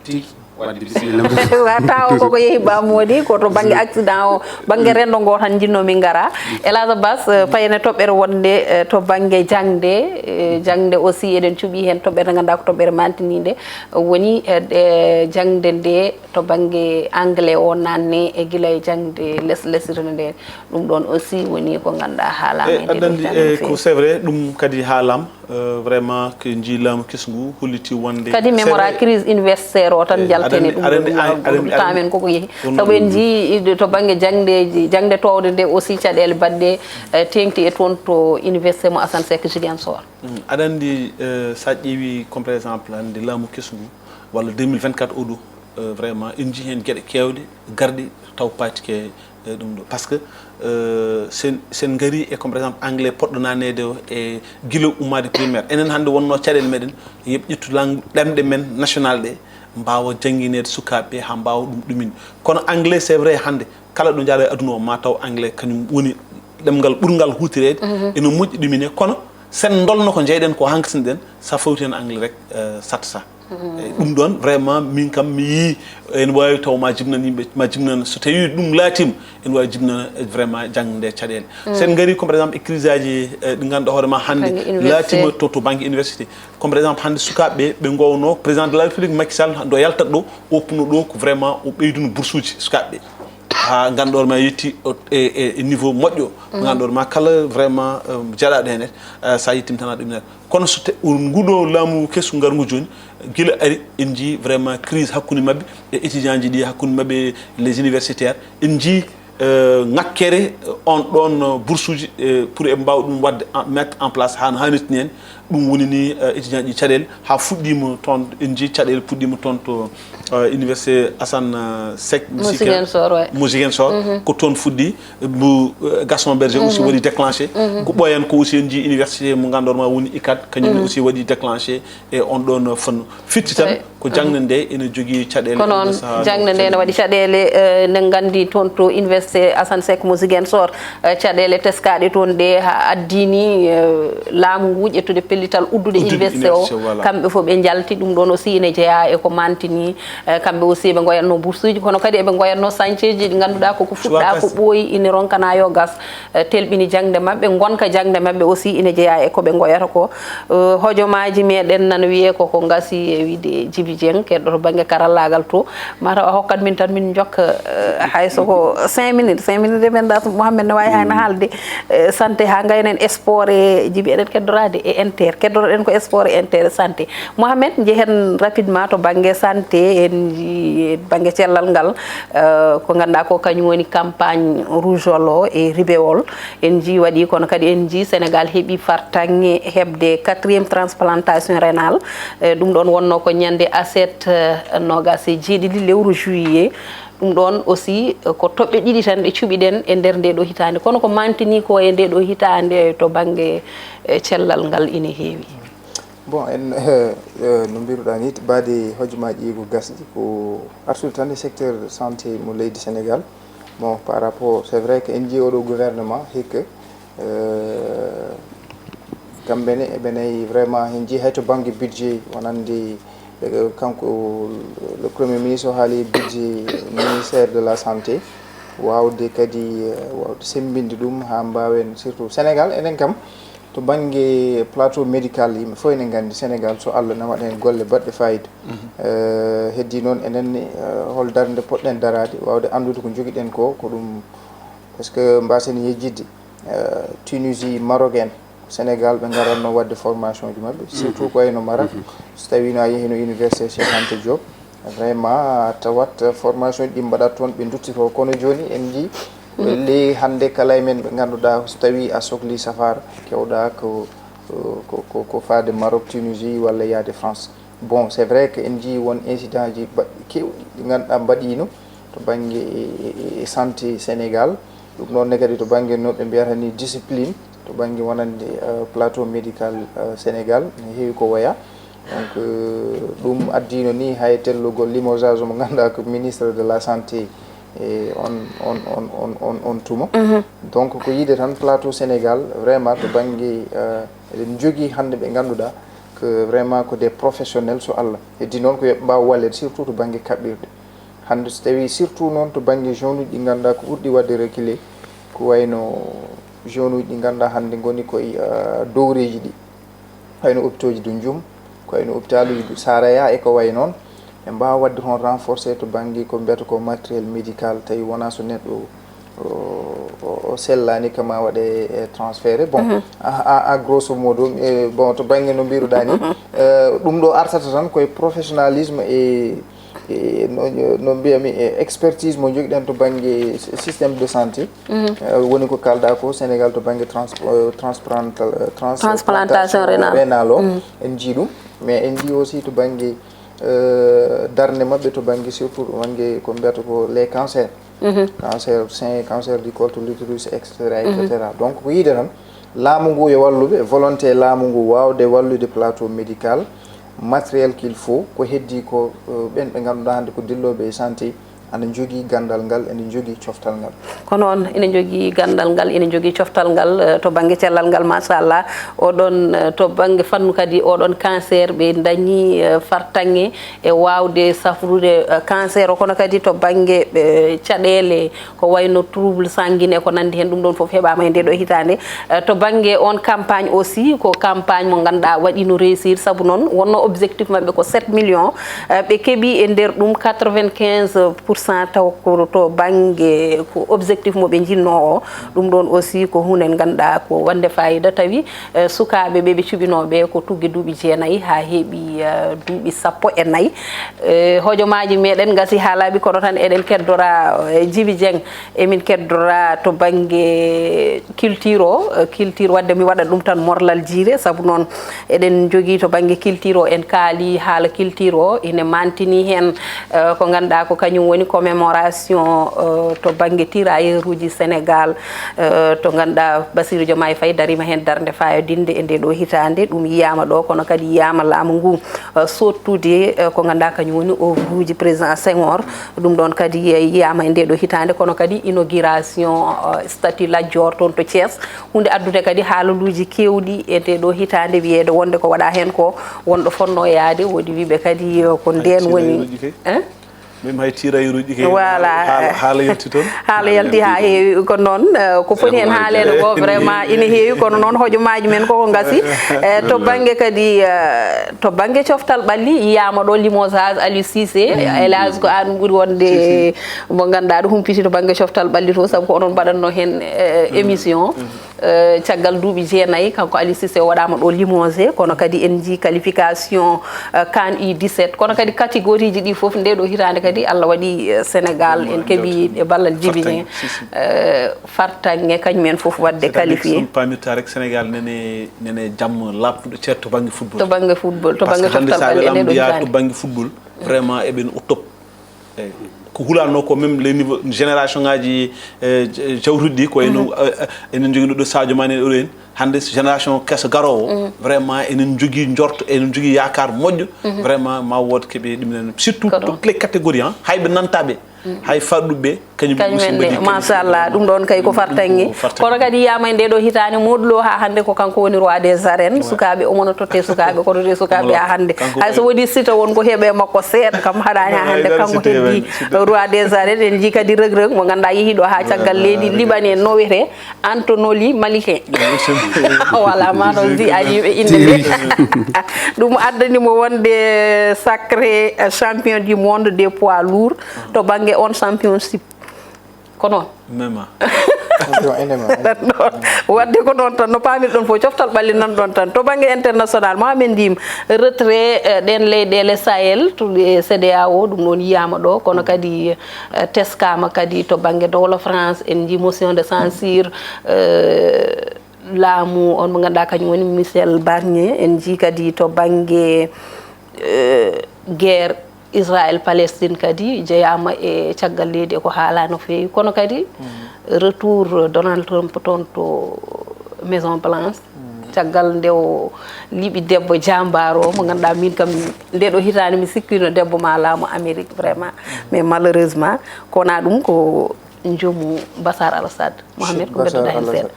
Tigi. Waɗde bisimilla. Wa taw koko yehi Ba Moodi, ko to bannge accident o, bannge renndo ngo tan njinnoo min ngara. Elhadj Abass, eh, payen e toɓɓere wonde, eh, to bannge jaŋde, eh, jaŋde aussi eɗen cuɓii heen toɓɓere nde ngannduɗaa ko toɓɓere mantiniinde, woni, eh, eh, jaŋde nde to bannge anglais o naatne e gila e jaŋde les-, lesirde nde. Ɗum ɗoon aussi woni ko ngannduɗaa haalaama e nde ɗo hitaande no feewi. Aɗa anndi, eh, ko c'est vrai, ɗum kadi haalaama. Vraiment ko njii laamu kesu ngu holliti wonde kadi mémoire crise universitaire o tan jaltene ɗum ɗoɗum taamen koko yeehi sabu en njii to banggue jangdeji jangde towde nde aussi caɗele baɗɗe tengti e toon to université mo Assane Seck Ziguinchor. Aɗa anndi, so a ƴeewi comme par exemple hannde laamu kesu ngu walla deux mille vingt-quatre oɗo, vraiment en njii heen geɗe keewɗe garɗe taw paatike e ɗum ɗo. Par ce que sen sen ngarii e comme par exemple anglais poɗɗo naneede o e gila ummaade primaire, enen hannde wonnoo caɗeele meɗen yo ɓe ƴettu lang ɗemɗe men national ɗe mbaawa janngineede sukaaɓe ɓe haa mbaawa ɗum ɗuminde. Kono anglais c'est vrai hannde kala ɗo njaaɗa e aduna o ma taw anglais kañum woni ɗemngal ɓurngal huutoreede. Ene moƴƴi ɗumine kono sen ndolno ko njeyɗen ko hankisinɗen so a fawti heen anglais rek sattata. Eyyi ɗum ɗoon vraiment min kam mi yii ene waawi taw ma jibnan yimɓe ma jibnan so tawii ɗum laatiima ene waawi jibnana vraiment jangde nde caɗeele. So en ngarii comme par exemple e crise aji ɗi ngannduɗaa hoore ma hannde laatiima to to banggue université comme par exemple hannde sukaaɓe ɓe ɓe ngoowno président de la république Macky Sall nde o yaltata ɗo oppuno ɗo ko vraiment o ɓeyduno bourse uji sukaaɓe ɓe. Haa ngannduɗaa hoore ma yetti e niveau moƴƴo. Ngannduɗaa hoore ma kala vraiment jaɗaaɗo heen so a yettiima tan a ɗuminat. Kono so nguɗo laamu kesu ngarngu jooni gila ari en njii vraiment crise hakkunde maɓɓe e étudiant ji ɗi hakkunde maɓɓe les universitaires en njii ŋakkere on ɗon bourse uji pour eɓe mbaawa ɗum waɗde mettre en place haa no haanirta ni en. Ɗum woni ni étudiant ji caɗeele haa fuɗɗiima toon en njii caɗeele puɗɗiima toon to université Assane Seck mo Ziguinchor ko toon fuɗɗi mo Gaston Berger aussi waɗi déclenché ko ɓooyan ko aussi en njii université mo ngannduɗaa ma woni ICAD kañum aussi waɗi déclenché e on ɗon fannu fitti tan ko jangde nde ene jogii caɗeele ko noon. Jangde nde ene waɗi caɗeele nde nganndi toon to université Assane Seck mo Ziguinchor caɗeele teskaɗe toon ɗe haa addini laamu ngu ƴettude pellital uddude université o kamɓe fof ɓe njalti ɗum ɗoon aussi ene jeyaa e ko mantini kamɓe aussi ɓe ngoyatno bourse uji kono kadi eɓe ngoyatno chantier ji ɗi ngannduɗaa koko fuɗɗa ko ɓooyi ine ronkana yo gas telɓini jangde maɓɓe ngonka jangde maɓɓe aussi ine jeyaa e ko ɓe ngoyata ko hojomaaji meɗen nana wiyee koko ngasi e wiide Djiby Dieng keɗɗo to banggue karallagal to mataw a hokkat min tan min jokka hay soko cinq minutes cinq minutes e men da Mouhamed ne wawi hayno haalde santé ha gaynen sport e Djiby eɗen keddoraade e inter keddotoɗen ko sport e inter santé Mouhamed jehen rapidement to banggue santé en jii banggue cellal ngal ko ganduɗa ko kañum woni campagne rougeole o e ribewol en jii waɗi kono kadi en jii Sénégal heeɓi fartaŋŋe heɓde quatrième transplantation rénale ɗum ɗon wonno ko ñande aset nogas e jeeɗiɗi lewru juillet ɗum ɗon aussi ko toɓɓe ɗiɗi tan ɗe cuɓiɗen e nder nde ɗo hitande kono ko mantini ko e nde ɗo hitande to banggue cellal ngal ina heewi. Bon en no mbiruɗa ni baade hojomaaji ɗi ko gasɗi ko artude tan e secteur santé mo leydi Sénégal. Bon par rapport c'est vrai que en jii oɗo gouvernement hikka kamɓene eɓe nayi vraiment en jii hay to banggue budget wonande kanko le premier ministre o haali budget ministère de la santé wawde kadi wawde sembinde ɗum ha mbawen surtout Sénégal enen kam to banggue plateau médical yimɓe fof ene gandi Sénégal so Allah na waɗa hen golle baɗɗe fayida heddi noon enenne hol darde poɗɗen darade wawde andude ko joguiɗen ko ko ɗum par ce que mbasen yejjidde Tunisie Maroc en Sénégal ɓe garanno wadde formation ji maɓɓe surtout ko wayno Maroc so tawino a yeehino université Cheikh Anta Diop vraiment a tawat formation ji ɗi mbaɗat toon ɓe duttito kono joni en jii ley hande kala e men ɓe ganduɗa so tawi a sokli safar kewɗa ko ko ko faade Maroc Tunisie walla yaade France bon c'est vrai que en jii won incident ji baɗɗi kewɗi ɗi ganduɗa mbaɗino to banggue e santé Sénégal ɗum noon ne kadi to banggue no ɓe mbiyata ni discipline to banggue wonande plateau médical Sénégal ne heewi ko woya donc ɗum addino ni hay tellugol limogeage mo ganduɗa ko ministre de la santé e on on on on on on tuma donc ko yiide tan plateau Sénégal vraiment to banggue eɗen jogui hande ɓe ganduɗa que vraiment ko des professionnels so Allah heddi noon ko yooɓe mbaw wallede surtout to banggue kaɓɓirɗe hande so tawi surtout noon to banggue jeune uji ɗi ganduɗa ko ɓurɗi wadde reculé ko wayno jeune uji ɗi ganduɗa hande goni koye dowreji ɗi wayno hôpitaux ji du Ndioum ko wayno hôpitaluji du Saraya e ko way noon ɓe mbawa wadde toon renforcé to banggue ko mbiyata ko matériel médical tawi wona so neɗɗo o, o, o sellaani kama waɗe e transféré. Bon, à, à, à grosso modo, e, bon, to bannge no mbiruɗaa ni, eh, ɗum ɗo artata tan koye professionnalisme e, e no, no mbiyami, e expertise mo jogiɗen to bannge système de santé. Eh, woni ko kalɗa ko Sénégal to bannge trans, eh, transplantal, eh, trans- Transplantation rénale. O, en njii ɗum, mais en njii aussi to bannge, eh, darnde maɓɓe to bannge surtout to bannge ko mbiyata ko les cancers. Cancer sein, cancer du col de l'utérus, et cetera, et cetera. Donc ko yiide tan laamu ngu yo walluɓe, volonté laamu ngu waawde wallude plateau médical, matériel qu'il faut, ko heddii ko, eh, ɓen ɓe ngannduɗaa hannde ko dillooɓe e santé, ana njogii ganndal ngal, ene njogii coftal ngal. Ko noon, ene njogii ganndal ngal, ene njogii coftal ngal, eh, to bannge cellal ngal, machallah. Oɗon, eh, to bannge fannu kadi, oɗon cancer, ɓe ndañii, eh, fartaŋŋe e waawde safrude, eh, cancer o, kono kadi to bannge, eh, caɗeele, ko wayno trouble sanguine e ko nanndi heen, ɗum ɗoon fof heɓaama e ndee ɗoo hitaande. Eh, to bannge oon campagne aussi, ko campagne mo ngannduɗaa waɗiino réussir, sabu noon wonno objectif maɓɓe ko sept millions. Eh, ɓe keɓi e nder ɗum quatre-vingt-quinze pour cent taw ko to bannge ko objectif mo ɓe njinnoo o. Ɗum ɗoon aussi ko huunde ngannduɗaa ko waɗnde faayiida, tawi, eh, sukaaɓe ɓe ɓe cuɓinoo ɓe ko tuggi duuɓi jeenayi haa heɓi, eh, duuɓi sappo e nayi. Eh, hojomaaji meɗen ngasi haa laaɓi, kono tan eɗen keddora, eh, Jibi Jeŋ, emin keddora to bannge culture o, eh, culture, waɗde mi waɗa ɗum tan morlal jiire, sabu noon eɗen njogii to bannge culture o, en kaali haala culture o, ine mantini heen, eh, ko ngannduɗaa ko kañum woni commémoration, eh, to bannge tirailleurs uji Sénégal, eh, to ngannduɗaa Bassirou Diomaye Faye dariima heen darnde fayodinde e ndee ɗoo hitaande, ɗum yiyaama ɗo, kono kadi yiyaama laamu ngu, eh, soodtude, eh, ko ngannduɗaa kañum woni œuvre uji président Senghor. Ɗum ɗoon kadi, eh, yiyaama e ndee ɗoo hitaande, kono kadi inauguration, eh, statue Lat Dior toon to Thiès. Huunde addude kadi haalaluuji keewɗi e ndee ɗoo hitaande, wiyeede wonde ko waɗaa heen ko wonɗo fotnoo yaade, woodi wiɓe kadi, eh, ko ndeen woni. Hein? Même hay tirailleurs uji kay. Voilà. Haala, haala yalti toon. Haala yalti haa heewi ko noon, eh, ko foti heen haaleede ko vraiment ina heewi, kono noon hojomaaji men koko ngasi. Eh, to bannge kadi, eh, to bannge coftal ɓalli, yiyaama ɗo limogeage Aliou Cissé, hélas ko aan ɓuri wonde mo ngannduɗaa ɗo humpiti to bannge coftal ɓalli to, sabu ko onon mbaɗatno heen, eh, émission. Eh, caggal duuɓi jeenayi, kanko Aliou Cissé o waɗaama ɗo limogé, kono kadi en njii qualification, eh, CAN U dix-sept, kono kadi catégorie ji ɗi fof ndee ɗoo hitaande kadi Allah waɗi, eh, Sénégal en keɓi e ballal Jibi Jeŋ, eh, fartaŋŋe kañum en fof waɗde qualifié. Pamirta rek Sénégal nene, nene jam laaɓtuɗo ceer to bannge football. To bannge football, to bannge coftal ɓalli en ɗee ɗoo hitaande. To bannge football, vraiment eɓen au top. Eyi. Ko hulatnoo ko même les niveau génération ngaji, eh, jawtuɗi ɗi ko eno, eh, eh, enen njogino ɗo Sadio Mané en oɗo en. Hannde génération keso garoowo, vraiment enen njogii njorto, enen njogii yaakaar moƴƴo, vraiment ma wood keɓe ɗum en. Surtout toutes les catégories, hein, hay ɓe nantaaɓe, hay faɗɗuɓe, kañum ɓe aussi mbaɗi qualifié. Machallah, ɗum ɗoon kay ko fartaŋŋe. Kono kadi yiyaama e ndee ɗoo hitaande Modou Lo haa hannde ko kanko woni roi des arènes. Sukaaɓe omo no totte sukaaɓe, kono de sukaaɓe haa hannde. Hay so woni sita won ko heɓe makko seeɗa kam haɗaani haa hannde, kanko heddi roi des arènes. En njii kadi Reug Reug mo ngannduɗaa yehi ɗo haa caggal leydi Liban en, no wiyetee Antonoli Malikin. Voilà, ma noon mbiyaani ɓe innde nde. Ɗum addani mo wonde sacré, eh, champion du monde des poids lourds to bannge on championship. Ko noon? Mema. Waɗde ko noon tan, no paamirɗon fof, coftal ɓalli nan ɗon tan. To bannge international, Mohamed Ndim, retrait, eh, ɗeen leyɗeele Sahel, to, eh, C D A O, ɗum noon yiyaama ɗo, kono kadi, eh, teskaama kadi to bannge dowla France, en njii motion de censure, eh, laamu on mo ngannduɗaa kañum woni Michel Barnier, en njii kadi to bannge, eh, guerre Israël Palestine kadi jeyaama e caggal leydi e ko haalaa no feewi, kono kadi retour Donald Trump toon to Maison Blanche, caggal nde o liɓi debbo jaambaaro o mo ngannduɗaa min kam ndee ɗoo hitaande mi sikkiino debbo ma laamu Amérique vraiment, mais malheureusement ko wonaa ɗum, ko njoomu Bachar al-Assad. Mohamed, ko mbeddoɗaa heen seeɗa.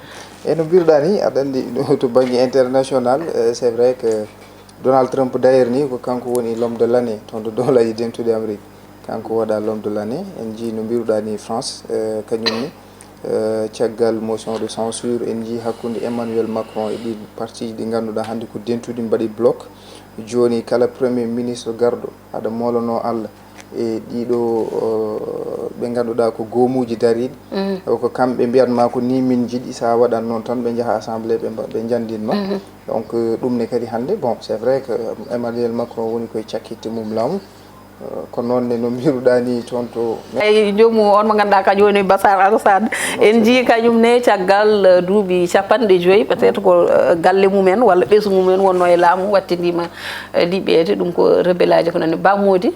E no mbiruɗaa ni, aɗa anndi to bannge international, eh, c'est vrai que Donald Trump, d'ailleurs, ni ko kanko woni l'homme de l'année toon to Dowlaaji Dentuɗi Amérique. Kanko waɗaa l'homme de l'année. En njii no mbiruɗaa ni France, eh, kañum ni, eh, caggal motion de censure, en njii hakkunde Emmanuel Macron e ɗiin parti ji ɗi ngannduɗaa hannde ko dentuɗi mbaɗi bloc. Jooni kala premier ministre garɗo aɗa moolanoo Allah. E ɗiɗo, ɓe ngannduɗaa ko goomuuji dariiɗi, ko kamɓe mbiyatma ko ni min njiɗi, so a waɗan noon tan ɓe njaha assemblée, ɓe mba- ɓe njanndinma. Donc ɗum ne kadi hannde, bon, c'est vrai que Emmanuel Macron woni koye cakkitte mum laamu. Ko noon ne no mbiruɗaa ni toon to. Eyi, joomum on mo ngannduɗaa kañum woni Bachar Al-Assad. En njii kañum ne caggal duuɓi capanɗe joyi, peut-être ko galle mumen walla ɓesngu mumen wonno e laamu, wattindiima liɓeede. Ɗum ko rebelaaji ko nani. Ba Moodi.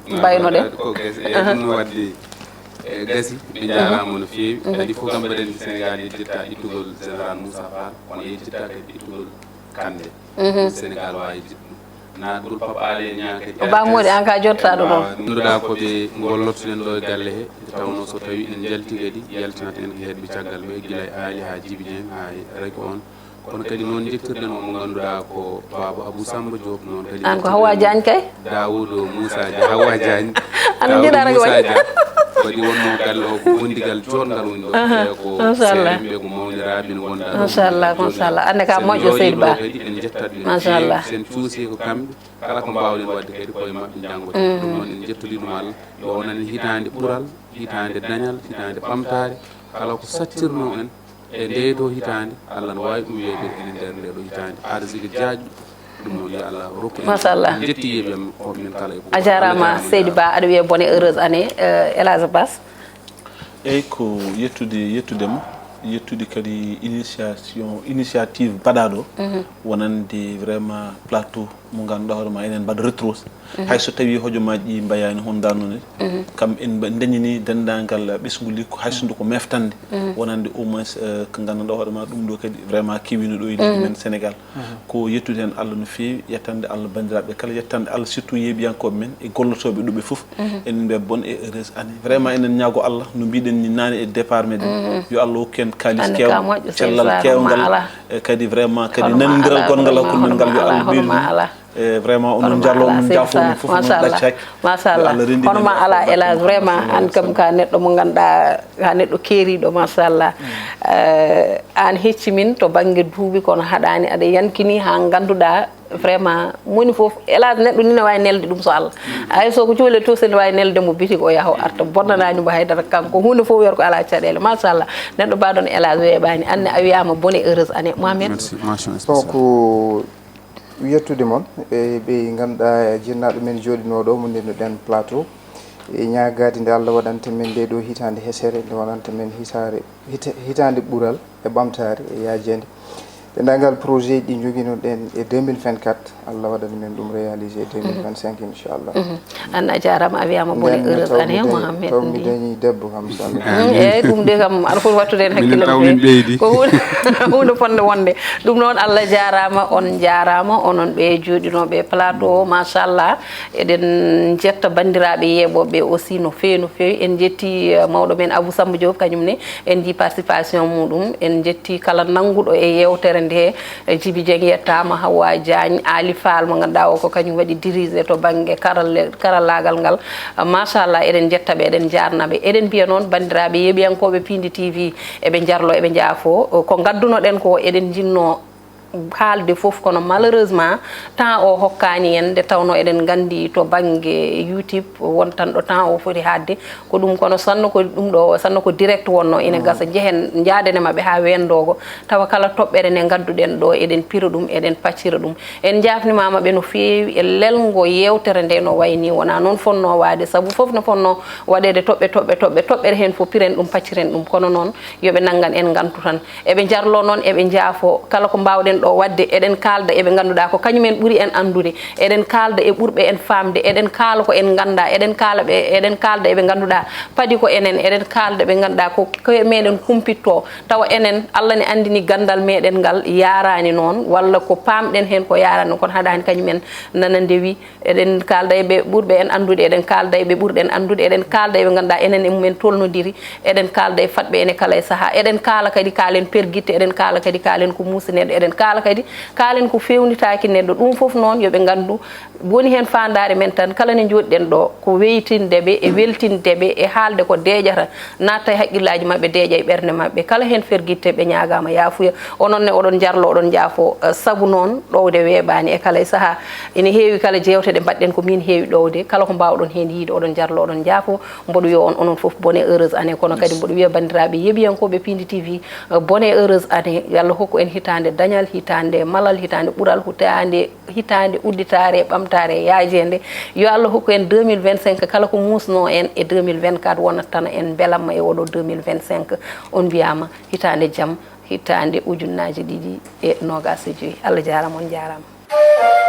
Mbaynoɗen. Ko gasi, eyi, ɗum no waɗde, e gasi, ɓe njaaraama no feewi. Kadi fof kam mbaɗen Sénégal yejjitta ittugol Général Moussa Fall, kono yejjitta kadi ittugol Kande. Sénégal waawi yejjitde ɗum. Naatgol Pape Alé Niang kadi. Ba Moodi, an ka jottaɗo ɗon. Ngannduɗaa ko ɓe ngollottoɗen ɗo e galle he, nde tawnoo so tawii en njalti kadi, yaltinat en ko heedɓe caggal ɓe, gila e Aali haa Jibi Dieng, haa e Rek on. Kono kadi noon njettirɗen o mo ngannduɗaa ko Baaba Abou Samba Diop, noon kadi an ko Hawa Diagne kay? Daawudo Moussa Dia, Hawa Diagne. An Daawudo njiɗa rek Moussa waɗi. Dia. Waɗi wonno galle o ko gondigal joɗngal woni ɗo. Aha, e ko machallah. Seerenɓe ko mawniraaɓe no ngonda ɗo. Machallah, machallah. Anne ka moƴƴo jooɗii Seydi ɗo Ba. Kadi en njettat ɓe. Machallah. Sen cuusi ko kamɓe, kala ko mbaawɗen waɗde kadi koye maɓɓe janngo. Ɗum noon en njettoli ɗum Allah. Yo onon hitaande ɓural, hitaande dañal, hitaande ɓamtaare. Kala ko sattirno en e ndee ɗoo hitaande, Allah no waawi ɗum weeɓde enen nder ndee ɗoo hitaande. Arsike jaajɗo, ɗum noon yo Allah rokku en. Machallah. Njetti yeeɓi am ko min kala e ko. A jaaraama, Allah jaaraama. Seydi Ba, aɗa wiya bonne heureuse année, euh, El Hadj Bass. Eyyi, ko yettude, yettude ma, yettude kadi initiation, initiative baɗaaɗo, wonande vraiment plateau mo ngannduɗaa hoore ma enen mbaɗa retro. Hay so tawii hojomaaji ɗi mbayaani hono ndaa noon ne, kam en mba- ndañini denndaangal ɓesngu likko, hay so ndu ko meftande, wonande au moins, euh, ko ngannduɗaa hoore ma ɗum ɗo kadi vraiment kewiino ɗo e leydi men Sénégal. Ko yettude heen Allah no feewi, yettande Allah banndiraaɓe kala, yettande Allah surtout yeeɓiyankooɓe men e gollotooɓe ɗuɓe fof. Emin mbiya bonne et heureuse année. Vraiment eɗen ñaago Allah, no mbiɗen ni naane e départ meɗen, yo Allah hokku en kaalis keew, cellal keewngal, e kadi vraiment kadi nanondiral gonngal hakkunde men ngal, yo Allah ɓeydu ɗum. E vraiment onon njallo, onon njaafo, onon fof onon ɗaccaaki. Machallah. Yo Allah renndin en. Hono ma alaa, El Hadj, vraiment an kam ka neɗɗo mo ngannduɗaa, ka neɗɗo keeriiɗo, machallah. Eh, an hecci min to bannge duuɓi, kono haɗaani aɗa yankini haa ngannduɗaa vraiment moni fof, El Hadj, neɗɗo ni ne waawi nelde ɗum so Allah. Hay so ko cukalel to, so ne waawi nelde mo bitik o yaha o arta, bonnanaani mo haydara kanko, huunde fof wiyata ko alaa caɗeele, machallah. Neɗɗo mbaɗon El Hadj weeɓaani, anne a wiyaama bonne heureuse année. Mohamed? Merci, mention spéciale. Donc, yettude mon, e ɓe ngannduɗaa jinnaaɓe men jooɗinoo ɗo, mo ndennduɗen plateau, e ñaagaade nde Allah waɗanta men nde ɗo hitaande hesere, nde wonanta men hitaare, hita-, hitaande ɓural e ɓamtaare e yaajeende. Denndaangal projet ɗi njoginoɗen e deux mille vingt-quatre, Allah waɗani men ɗum réalisé deux mille vingt-cinq, inchallah. An a jaaraama, a wiyaama bonne heureuse année, Mohamed. Taw mi dañi debbo kam, so Allah jaɓi. Mm, eeyi, ɗum de kam, aɗa foti wattude heen hakkille no feewi. Ko huunde, huunde fotnde wonde. Ɗum noon, Allah jaaraama, on njaaraama, onon ɓe jooɗinooɓe e plateau o, machallah. Eɗen njetta banndiraaɓe yeeɓooɓe aussi no feewi, no feewi. En njetti, eh, mawɗo men Abou Samba Diop, kañum ne, en njii participation muɗum. En njetti kala nannguɗo e yeewtere nde, eh, Jibi Dieng yettaama, Hawa Diagne, Ali Fall mo ngannduɗaa o ko kañum waɗi dirigé to bannge karalle-, karallaagal ngal. Ah, machallah, eɗen njetta ɓe, eɗen njaarna ɓe. Eɗen mbiya noon, banndiraaɓe yeeɓiyankooɓe Piindi T V, eɓe njarlo, eɓe njaafo. Ko ngaddunoɗen ko, eɗen njinnoo haalde fof, kono malheureusement, temps o hokkaani en, nde tawnoo eɗen nganndi to bannge YouTube, wontanɗo temps o foti haaɗde ko ɗum, kono sanno ko ɗum ɗo, sanno ko direct wonnoo, ina gasa njehen, njaaden e maɓɓe haa weenndoogo, tawa kala toɓɓere nde ngadduɗen ɗo, eɗen pira ɗum, eɗen paccira ɗum. En njaafnimaama ɓe no feewi e lelngo yeewtere nde no wayi nii, wonaa noon fotnoo waade, sabu fof no fotnoo waɗeede toɓɓe, toɓɓe, toɓɓe, toɓɓere heen fof piren ɗum, pacciren ɗum, kono noon yo ɓe nanngan en ngantu tan. Eɓe njarloo noon, eɓe njaafoo. Kala ko mbaawɗen ɗo waɗde, eɗen kaalda e ɓe ngannduɗaa ko kañum en ɓuri en anndude. Eɗen kaalda e ɓurɓe en faamde. Eɗen kaala ko en nganndaa. Eɗen kaala ɓe, eɗen kaalda e ɓe ngannduɗaa padi ko enen. Eɗen kaalda ɓe ngannduɗaa ko, ko e meɗen kumpittoo. Tawa enen, Allah ne anndini ganndal meɗen ngal yaaraani noon, walla ko paamɗen heen ko yaaraani noon, kono haɗaani kañum en nana ndewi. Eɗen kaalda e ɓe ɓurɓe en anndude, eɗen kaalda e ɓe ɓurɗen anndude, eɗen kaalda e ɓe ngannduɗaa enen e mumen tolnodiri, eɗen kaalda e fatɓe ene kala e sahaa, eɗen kaala kadi kaalen pergitte, eɗen kaala kadi kaalen ko muusineɗo, eɗen Kala kadi, kaalen ko feewnitaaki neɗɗo. Ɗum fof noon, yo ɓe nganndu, woni heen faandaare men tan, kala ne njooɗiɗen ɗo, ko weytinde ɓe e weltinde ɓe e haalde ko deeƴata, natta e haqqillaaji maɓɓe, deeƴa e ɓernde maɓɓe. Kala heen fergitte, ɓe ñaagaama yaafuya. Onon ne, oɗon njarlo, oɗon njaafo, eh, sabu noon ɗowde weeɓaani e kala e sahaa. Ene heewi kala jeewte ɗe mbaɗɗen, ko miin heewi ɗowde. Kala ko mbaawɗon heen yiyde, oɗon njarlo, oɗon njaafo. Mboɗo wiya on, onon fof, bonne heureuse année. Kono kadi mboɗo wiya banndiraaɓe yeɓiyankooɓe Pindi T V, eh, bonne heureuse année. Yo Allah hokku en hitaande dañal, hitaande malal, hitaande ɓural, hitaande, hitaande udditaare, ɓamtaare, yaajeende. Yo Allah hokku en deux mille vingt-cinq, kala ko muusnoo en e deux mille vingt-quatre wonat tan en mbelamma e oɗo deux mille vingt-cinq. On mbiyaama hitaande jam, hitaande ujunnaaje ɗiɗi e noogaas e joy. Allah jaaraama, on njaaraama.